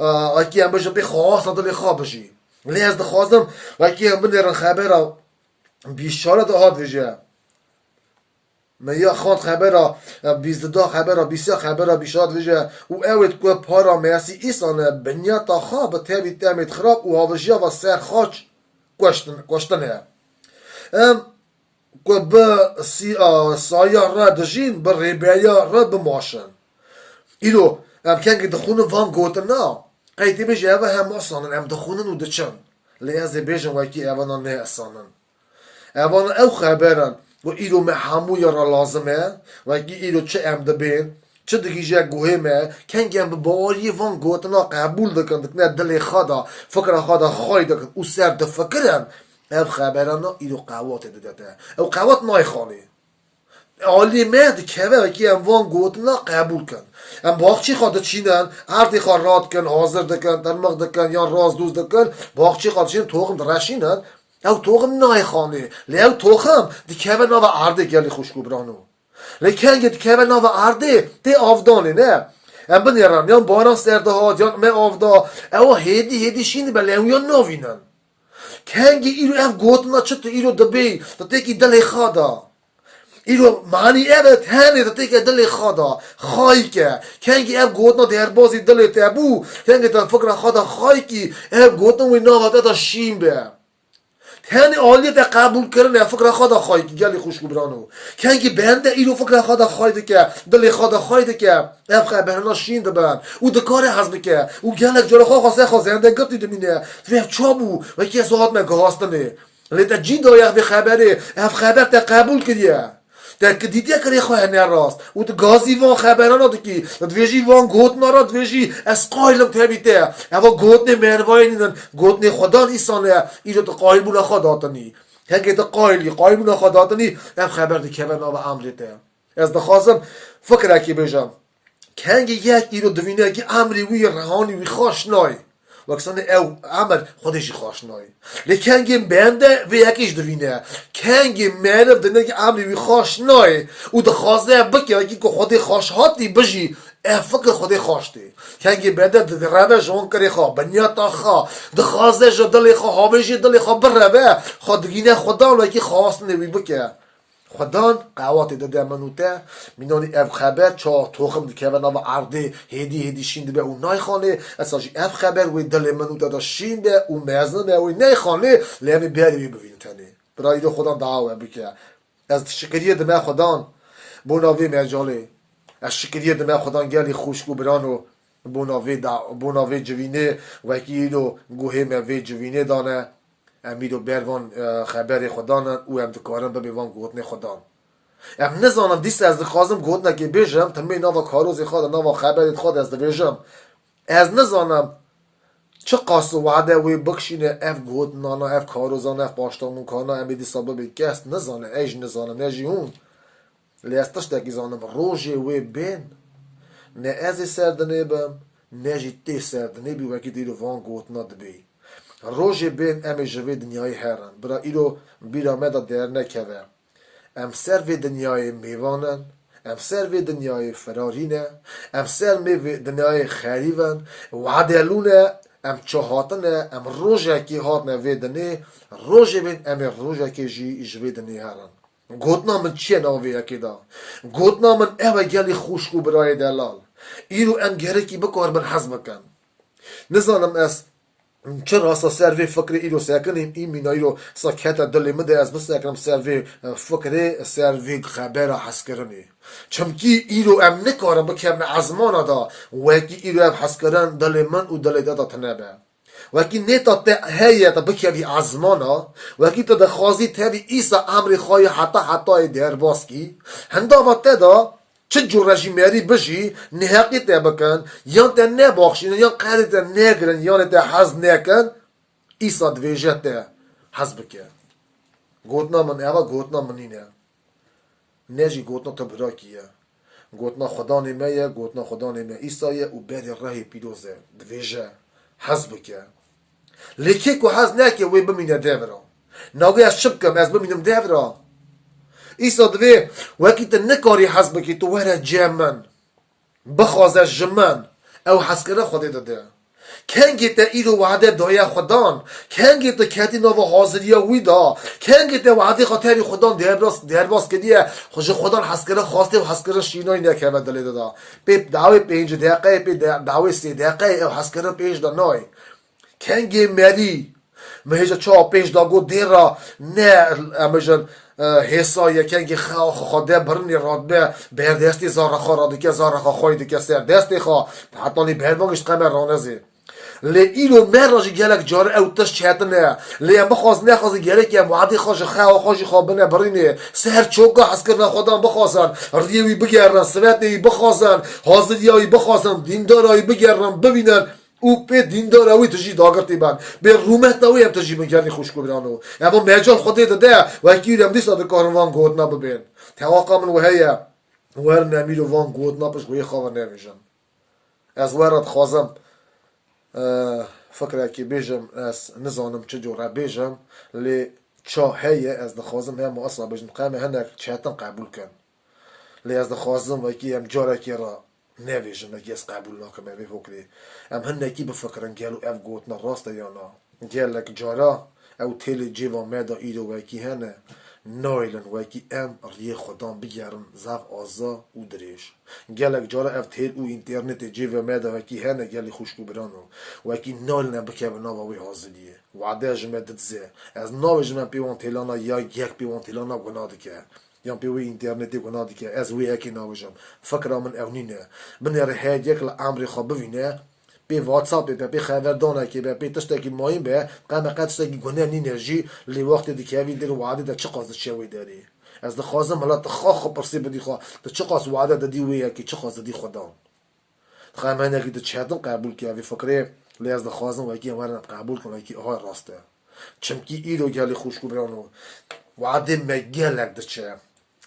e, wekî em bijin pê xasna dilê xwe bijî. Lê ez dixwazim, wekî em binêrin xebera bîşare de hat vêje. Me ya xwend xebera, e, bîst da xebera, bîst ya xebera bîşat vêje û ew ê ku para Mesî îsane binyata xwe bi tevî temêt xirab û havijiya ve ser xaç kuştin-, kuştine. Em ku bi sî-, a, saya re dijîn, bi rêberiya re bimaşin. Îro, em kengî dixwînin van gotina, qey tê bêje eva hem asan in, em dixwînin û diçin. Lê ez ê bêjim wekî evana ne asan in. Evana ew xeber in ku îro me hemûya re lazim e, wekî îro çi em dibên, çi digihîje guhê me, kengî em bi baweriyê van gotina qebûl dikin, dikine dilê xwe de, fikra xwe de xway dikin û ser difikirin, ev xeberana îro qewatê dide te. Ew qewat nayê xanê. Alî me dikeve wekî em van gotina qebûl kin. Em baxçê xwe diçînin, erdê xwe radikin, hazir dikin, tirmix dikin, yan rast dûz dikin, baxçê xwe diçînin, toxim direşînin, ew toxim nayê xanê. Lê ew toxim dikeve nava erdê gelî xwişk û birano. Lê kengê dikeve nava erdê tê avdanê, ne? Em binêrin, yan baran ser dihat, yan me avda, ewa hêdî hêdî şîn dibe, lê ew yan navînin. Kengî îro ev gotina çi tu îro dibê, tu têkî dilê xwe de. Îro manî ev e, tenê tu têke dilê xwe de. Xayike. Kengî ev gotina derbazî dilê te bû, kengî te fikra xwe de xayikî, ev gotin wê nava te de şîn be. Tenê aliyê te qebûl kirine, fikra xwe de xayikî, gelî xwişk û birano. Kengî bende îro fikra xwe de xay dike, dilê xwe de xay dike. Ev xeberina şîn dibin û dikare hez bike û gelek cara xwe xwe ser xwe zende girtî dimîne. Vê ev çabû, wekî ez hatime guhastinê. Lê te cî daye vê xeberê, ev xeber te qebûl kiriye. Te ki dîtiye kirê xwe hene rast û tu gazî van xeberana dikî, tu dibêjî van gotina re dibêjî ez qaylim tevî te. Eva gotinê merivayê nînin, gotinê Xwedan îsane, îro tu qaylbûna xwe datinî. Heke tu qaylî, qaylbûna xwe datinî, ev xeber dikeve nava emrê te. Ez dixwazim fikrekê bêjim. Kengî yek îro divîne ki emrê wî, rehanî wî xaş nayê. Wek sanê ew emir Xwedê jî xaş nayê. Lê kengê bende vê yekê jî divîne. Kengê meriv dine ki emrê wî xaş nayê û dixwaze bike wekî ku Xwedê xaş hatî bijî, ev fikir Xwedê xaş tê. Kengê bende direve ji wan kirê xwe, binyata xwe, dixwaze ji dilê xwe, havêjê dilê xwe bireve, xwe digîne Xwedan wekî xwastinê wî bike. Xwedan qewatê dide min û te, mînanî ev xeber ça toxim dikeve nava erdê, hêdî hêdî şîn dibe û nayxanê, esa jî ev xeber wê dilê min û te de şîn be û mezin be, wê neyxanê, lê em ê berê wê bivînin tenê. Bira îro Xwedan dawa we bike. Ez şikiriyê dime Xwedan, bona vê mecalê. Ez şikiriyê dime Xwedan gelî xwişk û birano, bona vê da-, bona vê civînê, wekî îro guhê me vê civînê dane. Em îro ber van, e, xeberê xwe danin û em dikarin bibê van gotinê xwe dan. Em nizanin, dîsa ez dixwazim gotinekê bêjim, timê nava karozê xwe de, nava xeberê xwe de ez dibêjim. Ez nizanim çiqas wade wê bikişîne ev gotinana, ev karozana, ev paştamûnkana, em ê dîsa bibê kes nizane, ez jî nizanim, ne jî hûn. Lê ez tiştekî zanim, rojê wê bên, ne ez ê ser dinê bim, ne jî tê ser dinê bî, wekî dîro van gotina dibê. Rojê bên em ê ji vê dinyayê herin. Bira îro bîra me de dernekeve. Em ser vê dinyayê mêvan in, em ser vê dinyayê firarî ne, em ser vê dinyayê xerîb in, wadelû ne, em çi hatine, em rojekê hatine vê dinê, rojê bên em ê rojekê jî ji vê dinê herin. Gotina min çi ye nava vê yekê de? Gotina min ev e gelî xwişk û birayê delal. Îro em gerekî bikaribin hez bikin. Nizanim ez çi rasta ser vê fikrê îro sekinîm, îmîna îro sa kete dilê min de ez bisekinim ser vê, e, fikrê, ser vê xebera hezkirinê. Çimkî îro em nikarin bikevin ezmana de, wekî îro ev hezkirin dilê min û dilê te de tune be. Wekî nêta te heye te bikevî ezmana, wekî te dixwazî tevî îsa emrê xwe yê heta hetayê derbas kî, hindava te de Çi cure jî merî bijî, neheqî te bikin, yan te nebaxşînin, yan qedê te negirin, yan ê te hez nekin, Îsa divêje te hez bike. Gotina min eva, gotina min nîne. Ne jî gotina tu birakî ye. Gotina Xudanê me ye, gotina Xudanê me Îsa ye û berê rehê pîroz e. Divêje, hez bike. Lê kê ku hez neke, wê bimîne devra. Navê ez çi bikim, ez bimînim devra? Îsa divê, wekî tu nikarî hez bikî, tu were cem min. Bixwaze ji min. Ew hezkirina Xwedê dide. Kengê te îro wade daye Xudan. Kengê tu ketî nava haziriya wî da. Kengê te wadê xwe terî Xudan derbas, derbas kiriye. Xwe ji Xudan hezkirin xwastê û hezkirin şînayî nekeve dilê de da. Pê dawê pênc deqeyê, pê de-, dawê sê deqeyê ew hezkirin pêş de nayê. Kengê merî, min hêja çawa pêş da got dê ra ne, em bêjin, e, hêsa ye, kengê xewa xwe xwe de birinê radbe, berdestê zara xwe radike, zara xwe xwey dike ser destê xwe, hetanî berbangê ji qeme ranezê. Lê îro me re jî gelek care ew tişt çetin e. Lê em bixwazin nexwazin gerek em wadê xwe ji xewa xwe jî xwe bine birînê. Ser çoka hezkirina Xudan bixwazin, riyê wî bigerin, sivetê wî bixwazin, haziriya wî bixwazin, dîndara wî bigerin, bibînin. Û pê dîndara wî tijî dagirtî ben. Bê rûmeta wî em tijî bin gelî xwişk û birano. Eva mecal Xwedê dide, wekî em dîsa dikarin van gotina bibên. Tewaqa min we heye. Werin em îro van gotina pişt wê xava nevêjin. Ez we re dixwazim, e, fikrekî bêjim, ez nizanim çi cure bêjim, lê ça heye, ez dixwazim hema esa bêjim, qeme hinek çetin qebûl kin. Lê ez dixwazim wekî em carekê re nevêjin, wekî ez qebûl nakim, em vê fikrê. Em hinekî bifikirin, gelo ev gotina rast e ya na? Gelek cara ew têlê cêva me de îro wekî hene, nayêlin wekî em riyê Xudan bigerin zaf aza û dirêj. Gelek cara ev têl û înternetê cêvê me de wekî hene gelî xwişk û birano, wekî nayêlin em bikevin nava wê haziriyê. Wade ji me didize. Ez nabêjim em pê wan têlana ya yek pê wan têlana guna dike. Yan pê wê înternetê guna dike. Ez wê yekê nabêjim. Fikra min ew nîne. Binêre her yek li emrê xwe bivîne. Pê WhatsAppê be, pê xeberdanekê be, pê tiştekî mayîn be, qeme qet tiştekî gune nîne jî, lê wextê dikevî dêr wadê de çiqas diçe wê derê. Ez dixwazim hela tu xwe xwe pirsê bidî xwe, tu çiqas wade didî wê yekê, çiqas didî Xudan. Dixwazim hinekî tu çetin qebûl kî vê fikrê, lê ez dixwazim wekî em werin qebûl kin, wekî aha rast e. Çimkî îro gelî xwişk û birano, wadê me gelek diçe.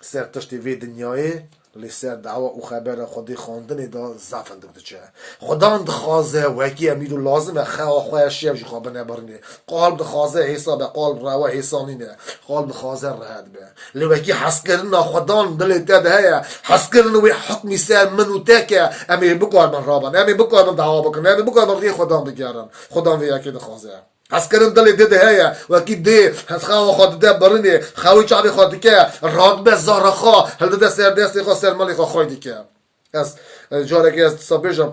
Ser tiştê vê dinyayê, lê ser dawa û xebera Xwedê xwendinê de zaf hindik diçe. Xudan dixwaze wekî em îro lazim e xewa xwe ya şev jî xwe bine birînê. Qalb dixwaze hêsa be, qalb rewa hêsa nîne. Qalb dixwaze rehet be. Lê wekî hezkirina Xudan dilê te de heye, hezkirin wê hukmî ser min û te ke, em ê bikaribin rabin, em ê bikaribin dawa bikin, em ê bikaribin rê Xudan bigerin. Xudan vê yekê dixwaze. Hezkirin dilê dê de heye, wekî dê, hez xewa xwe dide birinê, xewê çavê xwe dike, radibe zara xwe, hildide ser destê xwe, ser malê xwe xwey dike. Ez, e, carekê ez disa bêjim,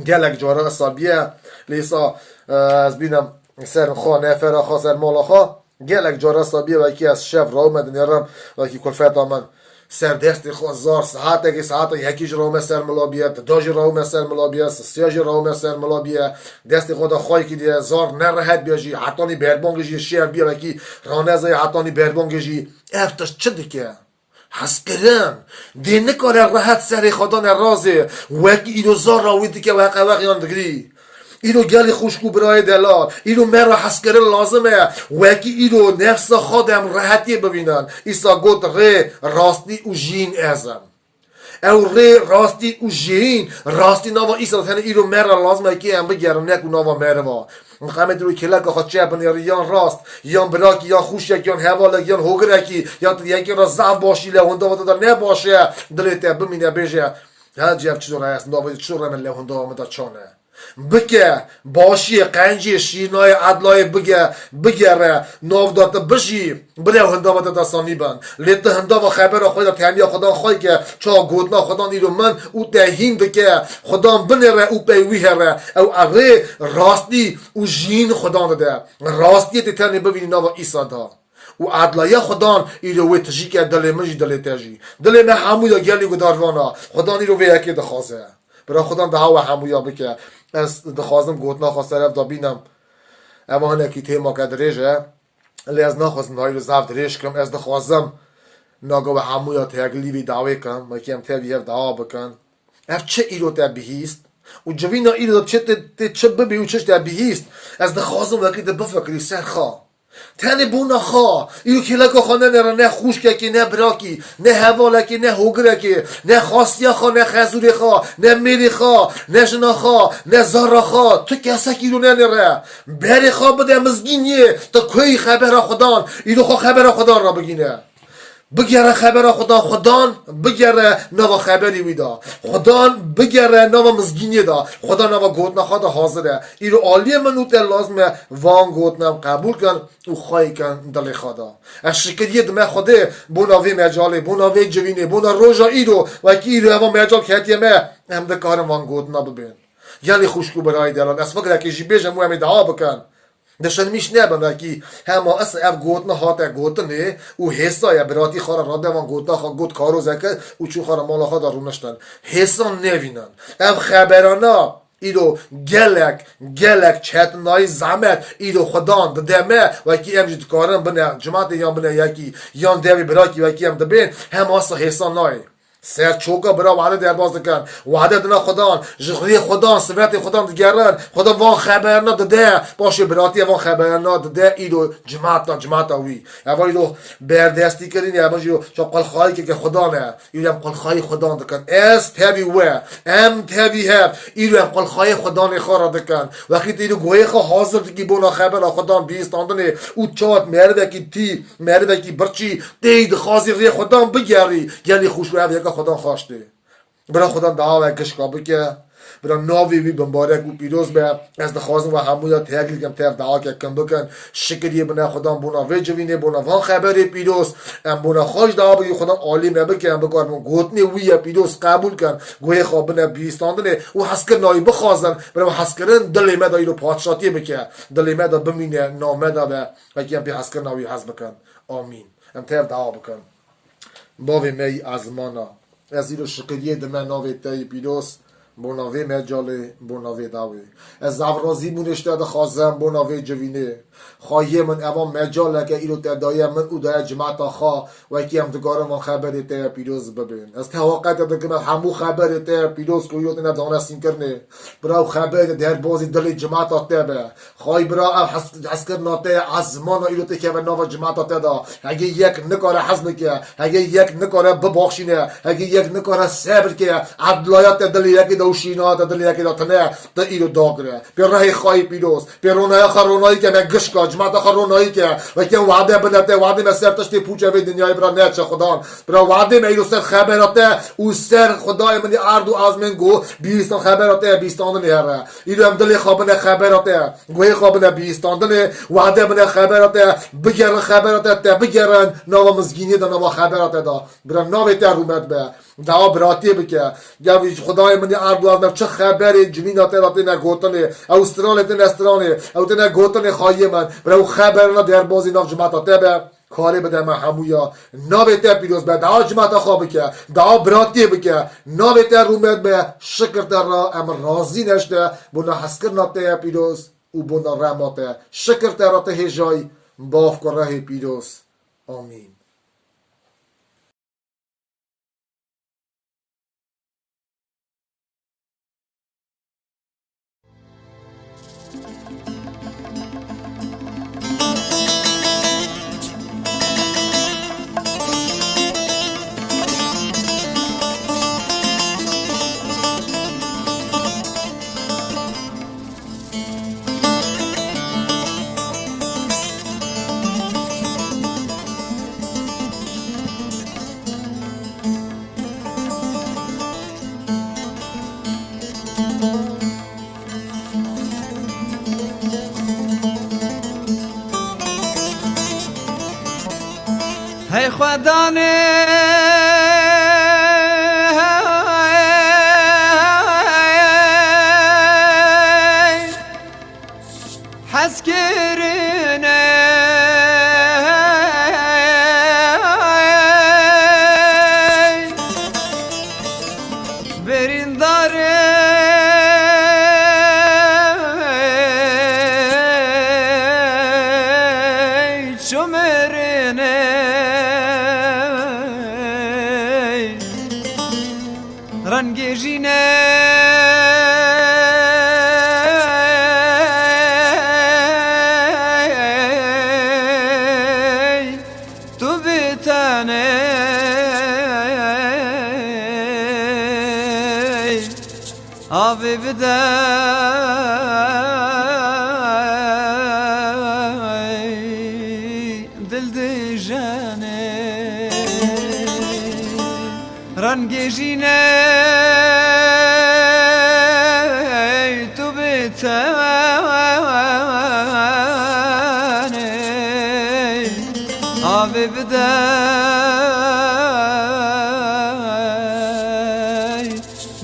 gelek cara wisa biye, lê îsa, e, ez bînim ser xwe, nefera xwe, ser mala xwe, gelek cara wisa biye, wekî ez şev rawime dinêrim, wekî kulfeta min. Ser destê xwe zar saetekê, saeta yekî jî rawime ser mila biye, dida jî rawime ser mila biye, sisiya jî rawime ser mila biye. Destê xwe de xwey kiriye, zar nerehet biye jî, hetanî berbangê jî şev biye, wekî ranezayê hetanî berbangê jî. Ev tişt çi dike? Hezkirin. Dê nikare rehet serê xwe dane razê, wekî îro zar ra wî dike, weqeweq yan digirî. Îro gelî xwişk û birayê delal, îro me re hezkirin lazim e, wekî îro nefsa xwe de em rehetiyê bibînin. Îsa got, rê, rastî û jîn ez im. Ew rê, rastî û jîn, rastî nava Îsa de tenê îro me re lazim e kê em bigerin, ne ku nava meriva. Qemetî wê kêleka xwe çe binêrî, yan rast, yan birakî, yan xwişek, yan hevalek, yan hogirekî, ya tu yekê re zaf başî lê hunda te de ne baş e, dilê te bimîne bêje, ha cî ev çi zor e, ez navê çi zor e min lê hunda min de çan e. Bike, başiyê, qenciyê, şîrnayê, edlayê bige, bigere, nav de tu bijî, bire hindava te de samî bin. Lê tu hindava xebera xwe de temiya Xudan xwey ke, çawa gotina Xudan îro min û te hîn dike, Xudan binêre û pey wî here. Ew erê rastî û jîn Xudan dide. Rastiyê tê tenê bivînî nava Îsa da. Û edlaya Xudan îro wê tijî ke dilê min jî dilê te jî. Dilê me hemû ya gelî gudarvana. Xudan îro vê yekê dixwaze. Bira Xudan daha we hemûya bike. Ez dixwazim gotina xwe ser ev de bînim. Eva hinekî têmake dirêj e. Lê ez naxwazim nayî zaf dirêj kim. Ez dixwazim Naga we hemûya têgilî vî dawê kin, wekî em tevî hev dawa bikin. Ev çi îro te bihîst? Û civîna îro de çi tê, tê çi bibî û çi ji te bihîst? Ez dixwazim wekî te bifikirî ser xwe. Tenê bona xwe. Îro kêleka xwe nenêre, ne xûşkekê, ne birakî, ne hevalekê, ne hogirekê, ne xastiya xwe, ne xezûrê xwe, ne mêrê xwe, ne jina xwe, ne zara xwe. Tu kesek îro nenêre. Berê xwe bide mizgîniyê. Tu kuyî xebera Xudan. Îro xwe xebera Xudan re bigîne. Bigere xebera Xudan, Xudan bigere nava xeberê wî de. Xudan bigere nava mizgîniyê de. Xudan nava gotina xwe de hazir e. Îro aliyê min û te lazim e van gotina em qebûl kin û xweyê kin dilê xwe de. Ez şikiriyê dime Xwedê bona vê mecalê, bona vê civînê, bona roja îro, wekî îro eva mecal ketiye me, em dikarin van gotina bibên. Gelî xwişk û birayê delal, ez fikrekê jî bêjim û em ê dua bikin. Dişinmîş nebin, wekî hema is ev gotina hate gotinê û hêsa ye biratî xwe re rade van gotina xwe got karo zeke û çû xwe re mala xwe de rûniştin. Hêsan nevînin. Ev xeberana îro gelek, gelek çetinayî, zehmet îro Xudan dide me, wekî em jî dikarin bine cimatê yan bine yekî, yan devê birakî wekî em dibên, hema is hêsan nayê. Ser çoka bira wade derbas dikin. Wade dina Xudan, ji rê Xudan, sivetê Xudan digerin. Xudan van xeberna dide. Paşê biratiye van xeberna dide. Îro cimata, cimata wî. Eva îro berdestî kirîne, eva îro çap qelxayî keke Xudan e. Îro em qelxayî Xudan dikin. Ez tevî we. Em tevî hev. Îro em qelxayê Xudanê xwe re dikin. Wekî tu îro guhê xwe hazir dikî bona xebera Xudan bihîstandinê û çawa merivekî tî, merivekî birçî, Têyî dixwazî rê Xudan bigerî, gelî xweş û ev yeka Xudan xweş tê. Bira Xudan daha we gişka bike. Bira navê wî bimbarek û pîroz be. Ez dixwazim we hemûya têgilî kem tev daha kekim bikin. Şikiriyê bine Xudan bona vê civînê, bona van xeberê pîroz. Em bona xweş daha bigî Xudan alî me bike. Em bikarin gotinê wî ye pîroz qebûl kin. Guhê xwe bine bihîstandinê û hezkirina wî bixwazin. Bira hezkirin dilê me de îro padşatiyê bike. Dilê me de bimîne, nav me de be. Wekî em pê hezkirina wî hez bikin. Amîn. Em tev dua bikin. Bavê me yî ezmana, ez îro şikiriyê dime navê te yî pîroz, bona vê mecalê, bona vê dawê. Ez ev razîbûnê ji te dixwazim, bona vê civînê. Xwayê min, eva mecaleke îro te daye min û daye cimata xwe, wekî em dikarin van xeberê te ye pîroz bibên. Ez tewa qete dikim ev hemû xeberê te ye pîroz ku îro têne dane sînkirinê. Bira ew xeberê derbazî dilê cimata te be. Xwayî bira ev hes-, hezkirina te ya ezmana îro têkeve nava cimata te de. Hegê yek nikare hez bike, hegê yek nikare bibaxşîne, hegê yek nikare sebir ke, edlaya te dilê yekê de û şînaya te dilê yekê de tine, tu îro dagire. Pê rehê xwayî pîroz, pê ronaya xwe ronayî ke me gişka, cimata xwe ronayî ke. Wekî em wade bine te, wade me ser tiştê pûçe vê dinyayê bira neçe Xudan. Bira wade me îro ser xebera te û ser Xwedayê min ê erd û ezmên ku bihîstan xebera te, bihîstandinê here. Îro em dilê xwe bine xebera te, guhê xwe bine bihîstandinê, wade bine xebera te, bigerin xebera te, te bigerin nava mizgîniyê de, nava xebera te de. Bira navê te rûmet be. Dawa biratiyê bike. Gel vî Xwedayê min ê erd û ezmên çi xeberê civîna te de têne gotinê. Ew stranê têne stranê. Ew têne gotinê xayê min. Bira ew xeberina derbazî nav cimata te be. Karê bide me hemûya. Navê te pîroz be. Dawa cimata xwe bike. Dawa biratiyê bike. Navê te rûmet be. Şikir te re em razî ne ji te. Bona hezkirina te ye pîroz û bona rema te. Şikir te re tu hêjayî. Bav ku rehê pîroz. Amîn. Hey Xwedanê, hey, hezkirinê, birîndarê, çumirinê. Rengê jî ne tu bi tenê avê bide dil dijenê. Rengê jî ne tu bi tenê avê bide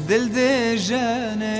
dil dijenê.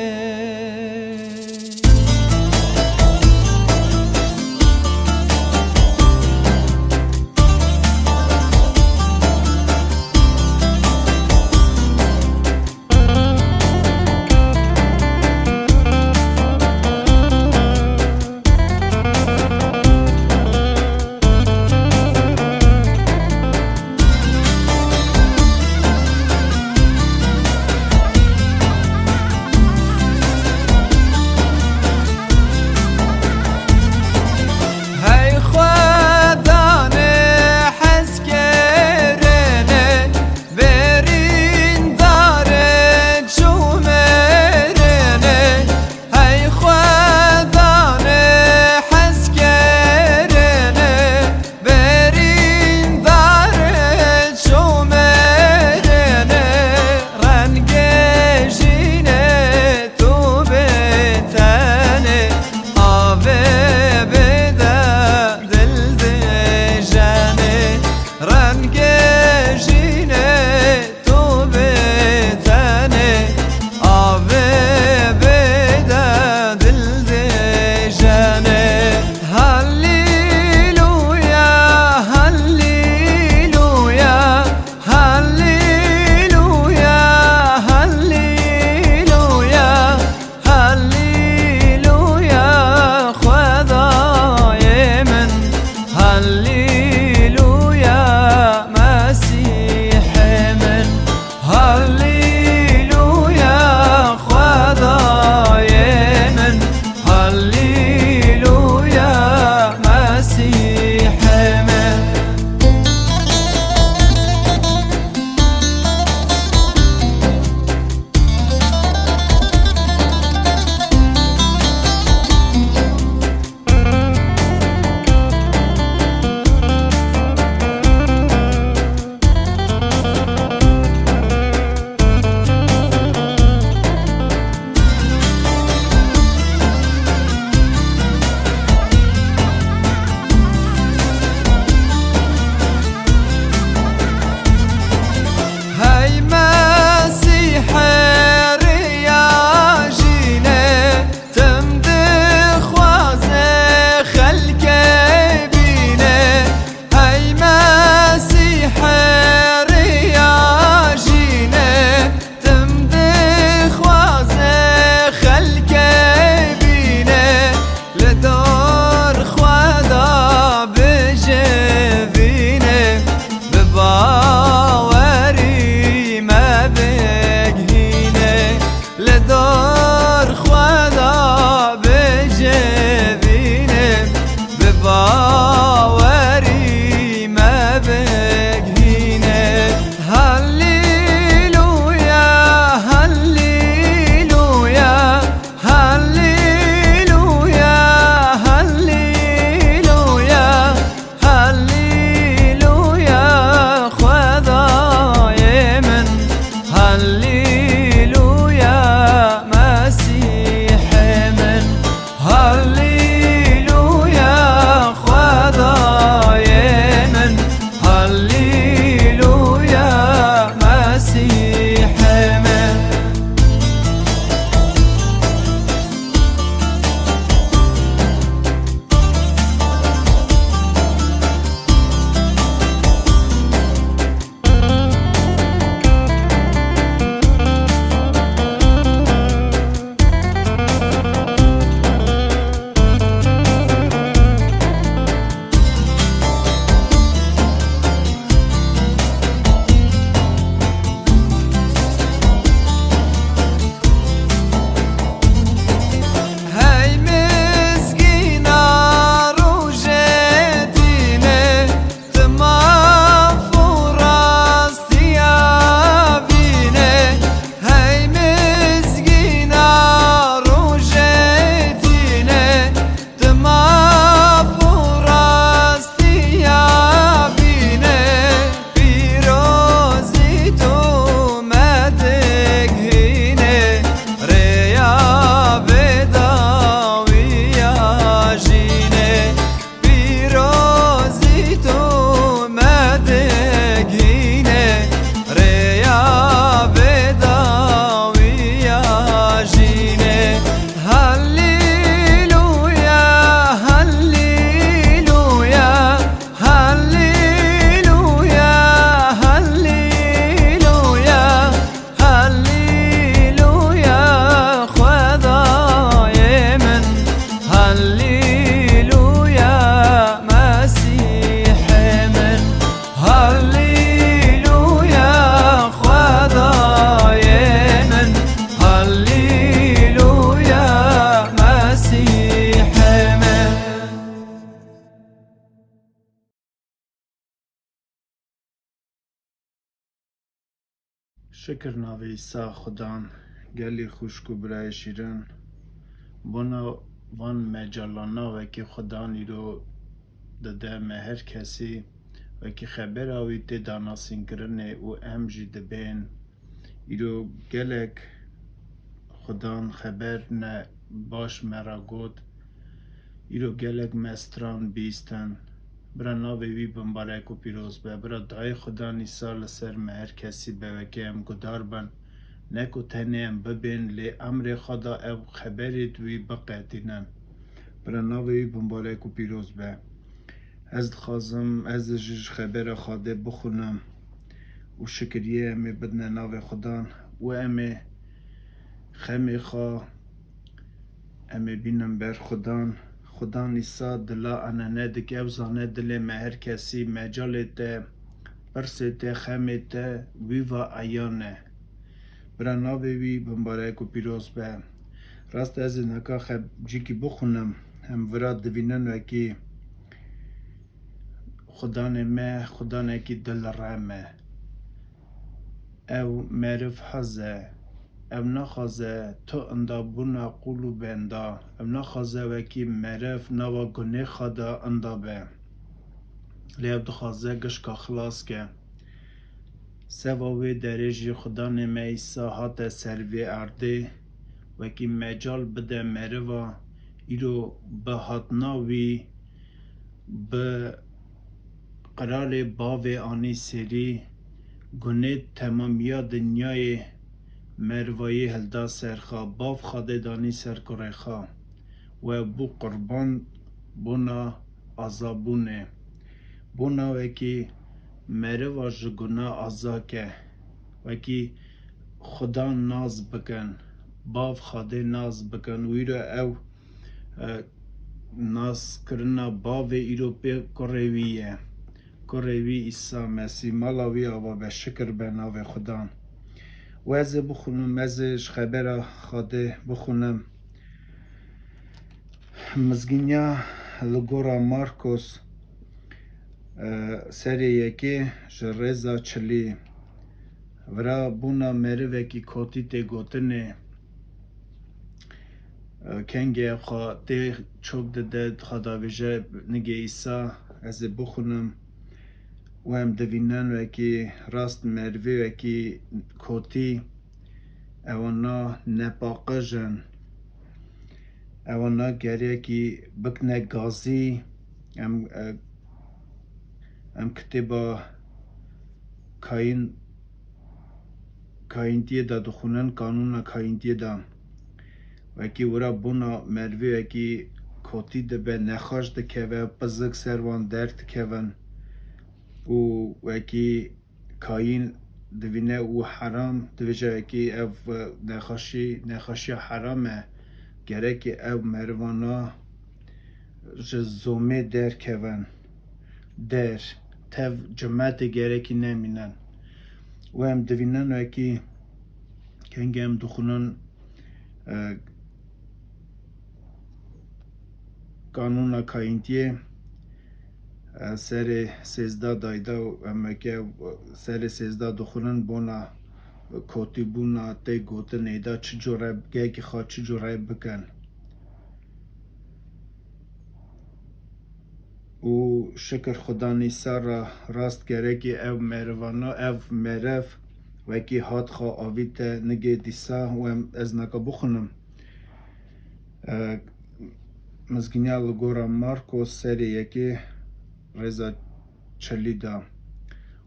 Şikir navê Îsa Xudan, gelî xwişk û birayê şîrin. Bona van mecalana wekî Xudan îro dide me her kesî, wekî xebera wî tê danasînkirinê û em jî dibên. Îro gelek Xudan xeber ne baş me ra got. Îro gelek me stran bîstin. Bira navê wî bimbarek û pîroz be. Bira dayê Xudan Îsa li ser me her kesî be, wekî em gudar bin. Ne ku tenê em bibên, lê emrê xwe da ew xeberê di wî biqetînin. Bira navê wî bimbarek û pîroz be. Ez dixwazim, ez ji, ji xebera Xwedê bixwînim û şikiriyê em ê bidine navê Xudan û em ê xemê xwe, em ê bînin ber Xudan. Xudan Îsa dila enene dike, ew zane dilê me her kesî, mecalê te, pirsê te, xemê te, wî va eyan e. Bira navê wî bimbarek û pîroz be. Rast ez ê neka xebcîkî bixwînim, em vira divînin wekî Xudanê me, Xudanekî dilrem e. Ew meriv hez e. Ew naxwaze tu indabûna qûl û benda. Ew naxwaze wekî meriv nava gunê xwe de inda be. Lê ew dixwaze gişka xilas ke. Seva wê derê jî Xudanê me Îsa hate ser vê erdê, wekî mecal bide meriva, îro bi hatina wî, bi qirarê bavê anî serî, gunê temamiya dinyayê merivayê hilda ser xwe, bav Xwedê danî ser kurê xwe. We bû qurban bona azabûnê. Bona wekî meriva ji guna aza ke. Wekî Xudan nas bikin. Bav Xwedê nas bikin. Wî re ew, e, naskirina bavê îro pê kurê wî ye. Kurê wî Îsa Mesîh. Mala wî ava be, şikir be navê Xudan. Û ez ê bixwînim, ez ê ji xebera Xwedê bixwînim. Mizgîniya li gora Markos, e, serê yekê ji rêza çilî. Vira bûna merivekî kotî tê gotinê. E, kengê xwe tê çok dide, xwe davêje nigê Îsa, ez ê bixwînim. Û em divînin wekî rast merivê wekî kotî, ewana nepaqij in. Ewana gerekî bikne gazî. Em, e, em kitêba Kayîn, Kayîntiyê de dixwînin, kanûna Kayîntiyê de. Wekî wira bûna merivê wekî kotî dibe, nexweş dikeve, pizik ser wan derdikevin. Û wekî Kayîn divîne û heram, divêje wekî ev nexweşî, nexweşiya heram e. Gerekê ev merivana ji zomê derkevin. Der, tev cimetê gerekî nemînin. Û em divînin wekî kengê em dixwînin, e, kanûna Kayîntiyê, e, serê sêzda dayda û em wekî serê sêzda dixwînin bona kotîbûna tê gotinê de çi cure, gehkî xwe çi cure bikin. Û şikir Xudan Îsa ra rast gerekî ev merivana, ev meriv wekî hat xwe avîte nigê dîsa û em, ez naka bixwînim. E, Mizgîniya li gora Markos serê yekê rêza çilî de.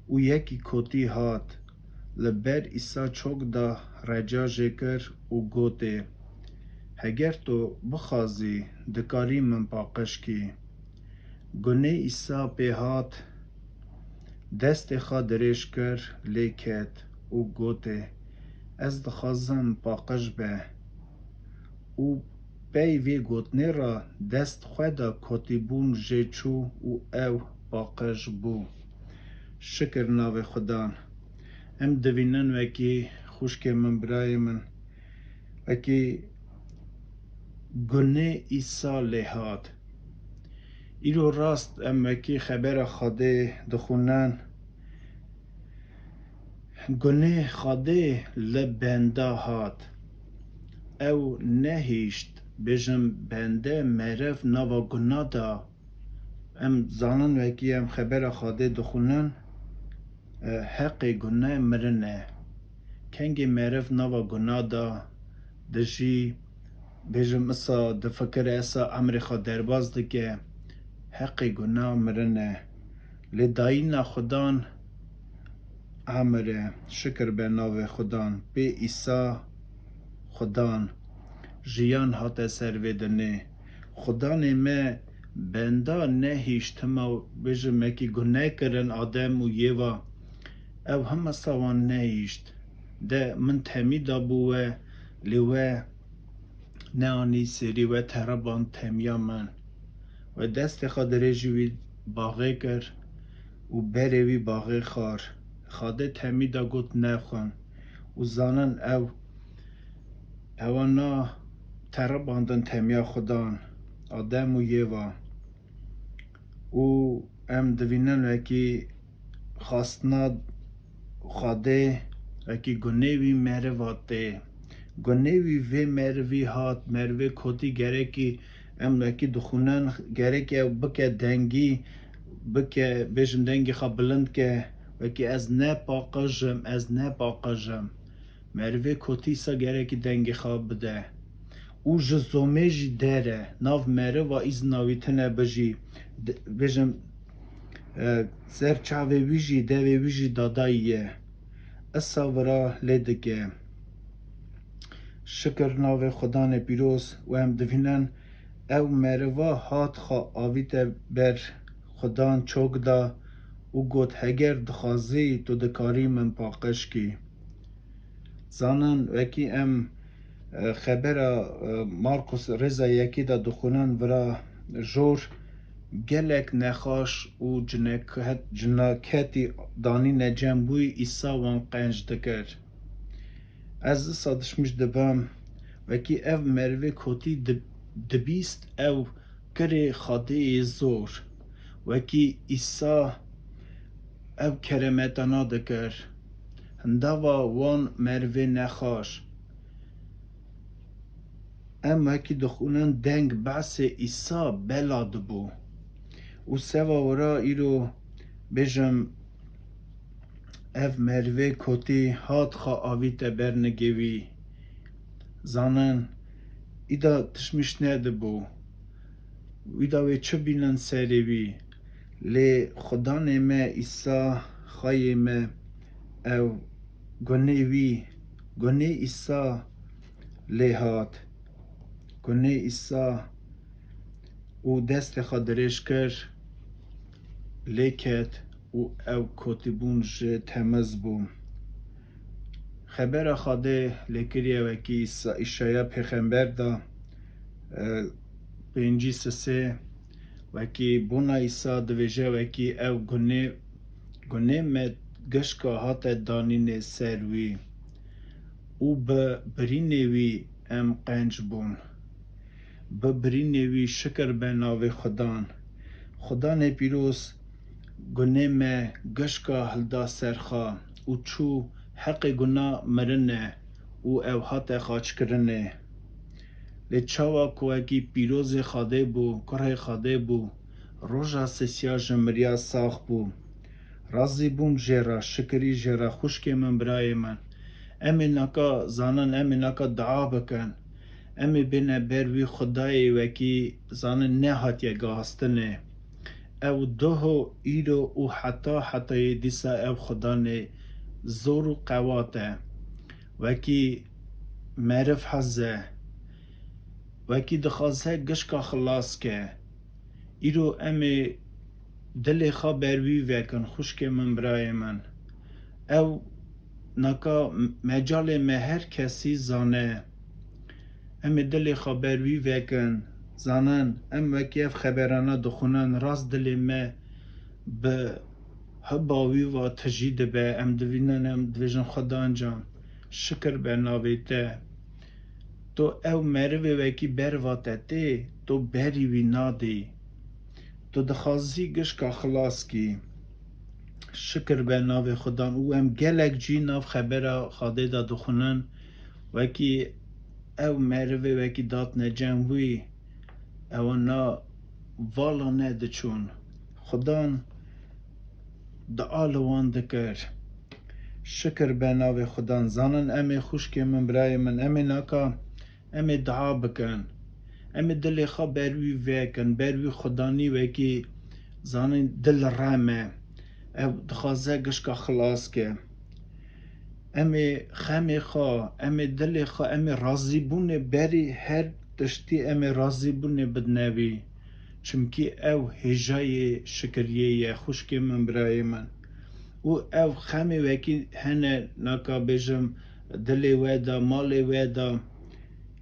Û yekî kotî hat, li ber Îsa çok da, reca jê kir û gotê, Heger tu bixwazî, dikarî min paqij kî. Gunê Îsa pê hat, destê xwe dirêj kir, lê ket û gotê, Ez dixwazim, paqij be. Û pey vê gotinê re dest xwe da kotîbûn jê çû û ew paqij bû. Şikir navê Xudan. Em divînin wekî xwişkê min, birayê min, wekî gunê Îsa lê hat. Îro rast em wekî xebera Xwedê dixwînin. Gunê Xwedê li benda hat. Ew nehişt, bêjim, bende meriv nava guna da. Em zanin wekî em xebera Xwedê dixwînin, e, heqê gune mirin e. Kengê meriv nava guna da dijî, bêjim, isa difikire, isa emrê xwe derbas dike, heqê guna mirin e. Lê dayîna Xudan emir e. Şikir be navê Xudan. Pê Îsa Xudan jiyan hate ser vê dinê. Xudanê me benda nehişt, hima bêjim wekî gune kirin Adem û Yêva. Ew himasa wan nehişt. De min temî dabû we, lê we neanî serî, we teriband temiya min. We destê xwe dirêjî wî baxê kir û berê wî baxê xwar. Xwedê temî da got nexwin. Û zanin ew, ewana teribandin temiya Xudan, Adem û Yêva. Û em divînin wekî xastina Xwedê, wekî gunê wî meriva tê. Gunê wî vê merivî hat, merivê kotî gerekî em wekî dixwînin, gerekî ew bike dengî, bike, bêjim, dengê xwe bilind ke, wekî ez nepaqij im, ez nepaqij im. Merivê kotî îsa gerekî dengê xwe bide. Û ji zomê jî der e. Nav meriva îzna wî tune bijî. D-, bêjim, e, ser çavê wî jî, devê wî jî dadayî ye. Isa vira lê dike. Şikir navê Xudanê pîroz û em divînin ew meriva hat xwe avîte ber Xudan çok da û got, heger dixwazî, tu dikarî min paqij kî. Zanin, wekî em, e, xebera, e, Markus rêza yekê de dixwînin vira jor gelek nexaş û cineket-, cinaketî danîne cem wî, Îsa wan qenc dikir. Ez disa tişmîş dibim, wekî ev merivê kotî dib-, dibîst ew kirê Xwedê yê zor, wekî Îsa ev keremetana dikir, hindava wan merivê nexaş. Em wekî dixwînin deng behsê Îsa bela dibû. Û seva wira îro bêjim, ev merivê kotî hat xwe avîte ber nigê wî. Zanin, îda tişmîş nedibû. Wî da wê çi bînin serê wî? Lê Xudanê me Îsa, Xweyê me, ew gunê wî, gunê Îsa lê hat. Gunê Îsa û destê xwe dirêj kir, lê ket û ew kotîbûn ji temiz bû. Xebera Xwedê lê kiriye wekî Îsa-, Îşaya pêxember da, e, pêncî sisê, wekî bona Îsa dibêje, wekî ew gunê, gunê me gişka hate danînê ser wî û bi birînê wî em qenc bûn. Bi birînê wî şikir be navê Xudan. Xudanê pîroz gunê me gişka hilda ser xwe û çû heqê guna mirine û ew hate xaçkirinê. Lê çawa ku wekî pîrozê Xwedê bû, kurê Xwedê bû, roja sisiya ji miriya sax bû. Razî bûm jê re, şikirî jê re, xwişkê min, birayê min. Em ê naka zanin, em ê naka dua bikin. Em ê bêne ber wî Xwedayê wekî zanin nehatiye gihastinê. Ew doho, îro û heta hetayê dîsa ew Xudanê zor û qewat e. Wekî meriv hez e. Wekî dixwaze gişka xilas ke. Îro em ê dilê xwe ber wî vekin, xwişkê min, birayê min. Ew naka mecalê me her kesî zane. Em ê dilê xwe ber wî vekin. Zanin, em wekî ev xeberana dixwînin, rast dilê me bi hiba wî va tijî dibe. Em divînin, em dibêjin, Xudan can, şikir be navê te. Tu ew merivê wekî berva te tê, tu berî wî nadî. Tu dixwazî gişka xilas kî. Şikir be navê Xudan û em gelek cî nav xebera Xadê de dixwinin. Wekî ew merivê wekî datne cem wî, ewana vala nediçûn. Xudan dua li wan dikir. Şikir be navê Xudan. Zanin em ê xwişkê min, birayê min, em ê naka, em ê dua bikin. Em ê dilê xwe ber wî vekin, ber wî Xudanî wekî zanin dil rem e. Ew dixwaze gişka xilas ke. Em ê xemê xwe, em ê dilê xwe, em ê razîbûnê berî her tiştî, em ê razîbûnê bidne wî. Çimkî ew hêjayê şikiriyê ye, xwişkê min, birayê min. Û ev xemê wekî hene, naka bêjim, dilê we de, malê we de.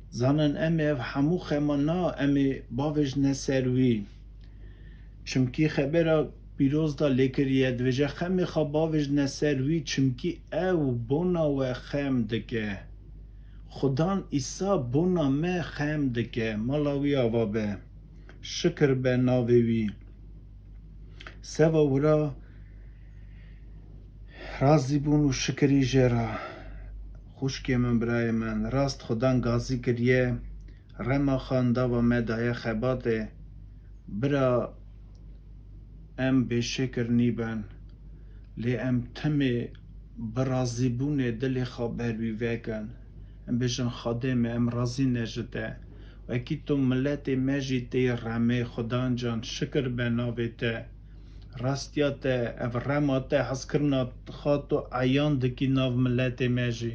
Zanin em ê ev hemû xema na, em ê bavêjne ser wî. Çimkî xebera pîroz da lê kiriye, dibêje, xemê xwe bavêjne ser wî, çimkî ew bona we xem dike. Xudan Îsa bona me xem dike. Mala wî ava be. Şikir be navê wî. Seva wira razîbûn û şikirî jê re. Xwişkê min, birayê min, rast Xudan gazî kiriye, rema xwe ndava me daye xebatê. Bira, em bêşikir nîbin, lê em timê bi razîbûnê dilê xwe ber wî vekin. Em bêjin, Xwedê me, em razî ne ji te. Wekî tu miletê me jî tê remê, Xudan can, şikir be navê te. Rastiya te, ev rema te, hezkirina xwe tu eyan dikî nav miletê me jî.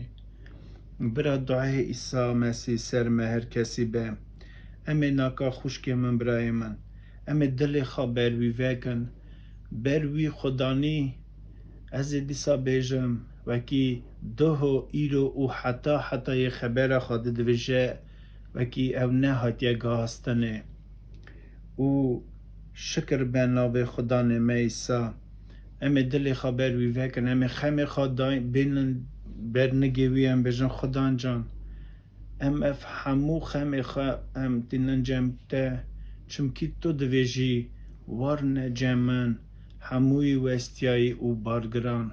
Bira, duayê Îsa Mesîh ser me her kesî be. Em ê naka, xwişkê min, birayê min, em ê dilê xwe ber wî vekin. Ber wî Xudanî, ez ê dîsa bêjim, wekî doho, îro û heta hetayê xebera Xwedê dibêje, wekî ew nehatiye gahastinê. Û şikir be navê Xudanê me Îsa. Em ê dilê xwe ber wî vekin, em ê xemê xwe day-, bênin ber nigê wî, em bêjin, Xudan can, em ev hemû xemê xwe em tînin cem te, çimkî tu dibêjî, warine cem min, hemûyî westiyayî û bargiran,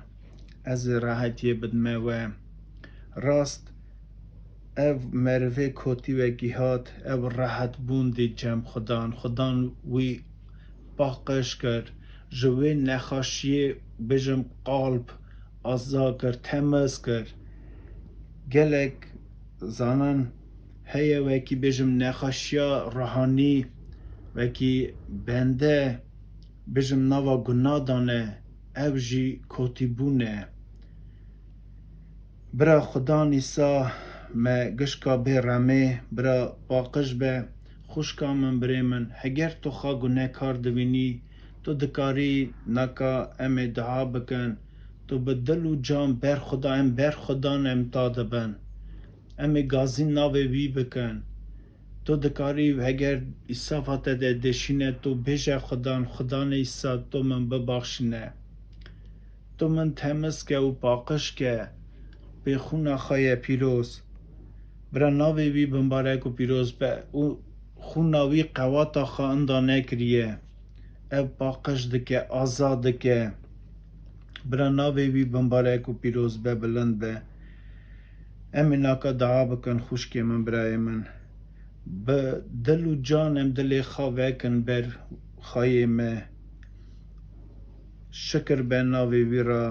ez ê rehetiyê bidime we. Rast, ev merivê kotî wekî hat, ew rehetbûn dît cem Xudan. Xudan wî paqij kir, ji wê nexaşiyê, bêjim, qalb aza kir, temiz kir. Gelek zanin heye wekî, bêjim, nexaşiya ruhanî, wekî bende, bêjim, nava guna dane, ev jî kotîbûn e. Bira, Xudan Îsa me gişka bê remê, bira, paqij be, xwişka min, birê min, heger tu xwe gunekar divînî, tu dikarî naka em ê dua bikin, tu bi dil û can ber Xuda, em ber Xudan em ta dibin. Em ê gazî navê wî bikin. Tu dikarî, heger îsafa te de deşîne, tu bêje Xudan, Xudanê Îsa, tu min bibaxşîne. Tu min temiz ke û paqij ke, pê xûna xwe ye pîroz. Bira, navê wî bimbarek û pîroz be û xûna wî qewata xwe inda nekiriye. Ev paqij dike, aza dike. Bira, navê wî bimbarek û pîroz be, bilind be. Em ê naka dua bikin, xwişkê min, birayê min. Bi dil û can em dilê xwe vekin ber xweyê me. Şikir be navê wî re,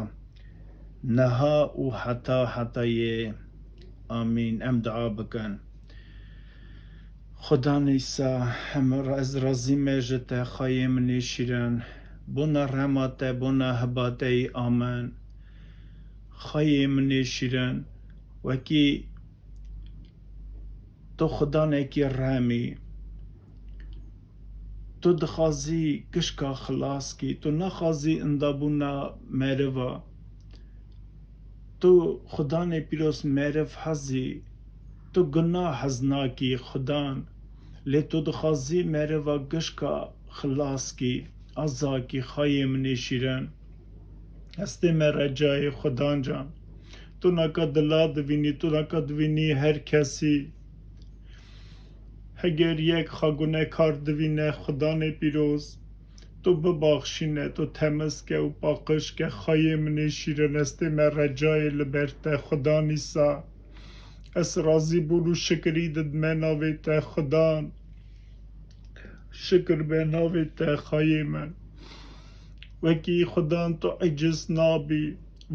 niha û heta hetayê. Amîn. Em dua bikin. Xudan Îsa, em, ez razî me ji te, xweyê min ê şîrin. Bona rema te, bona hibateyî amin. Xweyê min ê şîrin, wekî tu Xudanekî rem î. Tu dixwazî gişka xilas kî, tu naxwazî indabûna meriva. Tu Xudanê pîroz, meriv hez î, tu guna hez nakî Xudan, lê tu dixwazî meriva gişka xilas kî, aza kî, xweyê min ê şîrin. Hestê me recayê Xudan can. Tu naka dila divînî, tu naka divînî her kesî. Heger yek xwe gunekar divîne, Xudanê pîroz, Tu bibaxşîne, tu temiz ke û paqij ke, Xayê min ê şîrin, ez tême recayê li ber te, Xudan Îsa. Ez razîbûn û şikirî didime navê te, Xudan. Şikir be navê te, Xayê min. Wekî Xudan tu eciz nabî.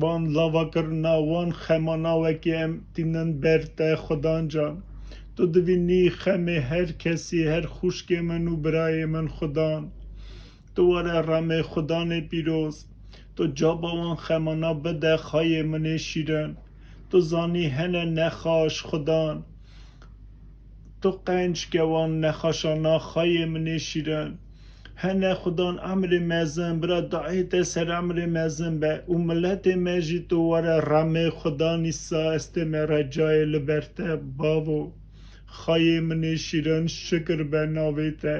Van lavakirina, wan xemana wekî em tînin ber te, Xudan can. Tu dibînî xemê her kesî, her xwişkê min û birayê min, Xudan. Tu were remê, Xudanê pîroz. Tu caba wan xemana bide, Xayê min ê şîrin. Tu zanî hene nexaş, Xudan. Tu qenc ke wan nexaşana, Xayê min ê şîrin. Hene Xudan emrê mezin, bira dayê te ser emrê mezin be û miletê me jî tu were remê, Xudan Îsa, ez tême recayê li ber te, bavo. Xayê min ê şîrin, şikir be navê te.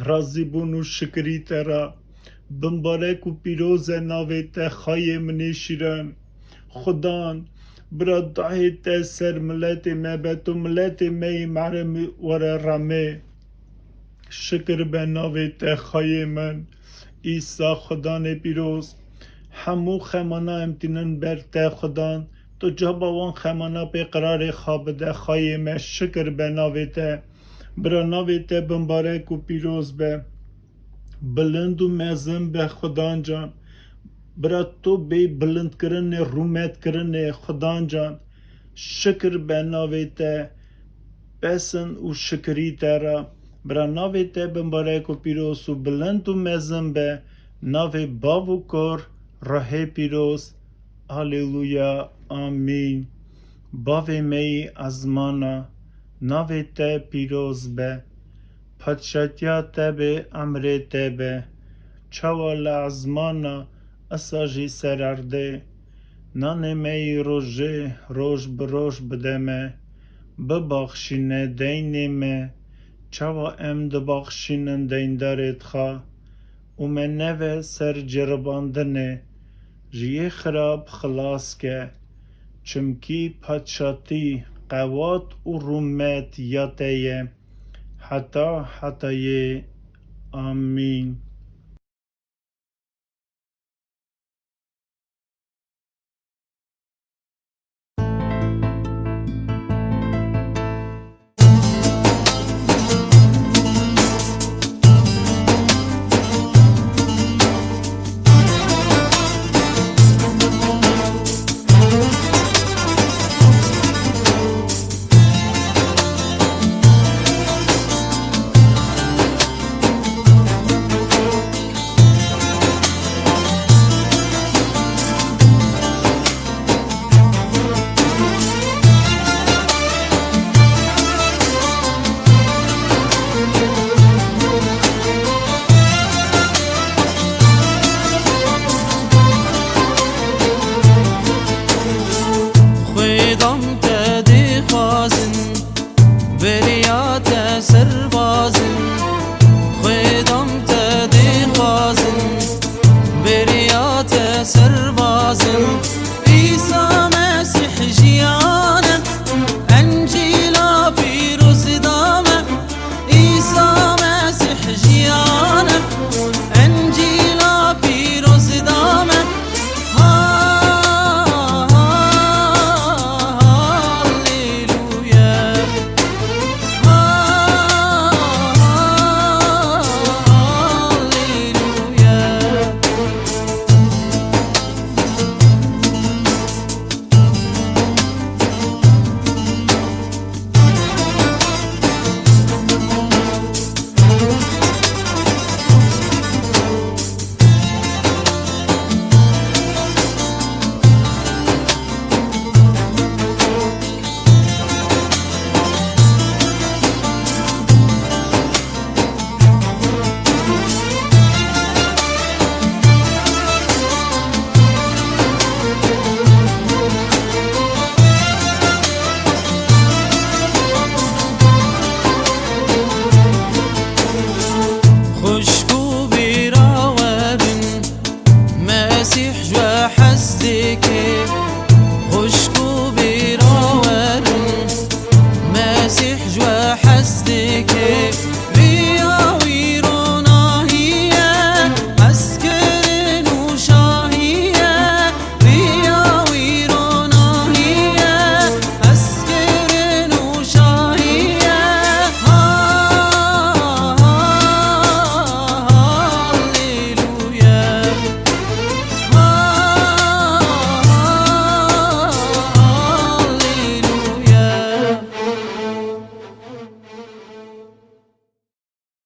Razîbûn û şikirî te re. Bimbarek û pîroz e navê te, Xayê min ê şîrin. Xudan, bira dayê te ser miletê me be, tu miletê me yî, merem were remê. Şikir be navê te, Xayê min. Îsa, Xudanê pîroz, hemû xemana em tînin ber te, Xudan. Tu caba wan xemana pê qirarê xwe bide, Xayê me, şikir be navê te. Bira navê te bimbarek û pîroz be. Bilind û mezin be, Xudan can. Bira tu bê bilindkirinê, rûmetkirinê, Xudan can. Şikir be navê te, pesin û şikirî te re. Bira navê te bimbarek û pîroz û bilind û mezin be, navê Bav û Kur, Ruhê Pîroz. Aleluya. Amîn. Bavê me yî ezmana, navê te pîroz be. Padşatiya te be, emrê te be. Çawa li ezmana, esa jî ser erdê. Nanê me yî rojê roj bi roj bide me. Bibaxşîne deynê me, çawa em dibaxşînin deyndarê xwe. Û me neve ser ceribandinê, ji yê xirab xilas ke. Çimkî padşatî, qewat û rûmet ya te ye, heta hetayê. Amîn.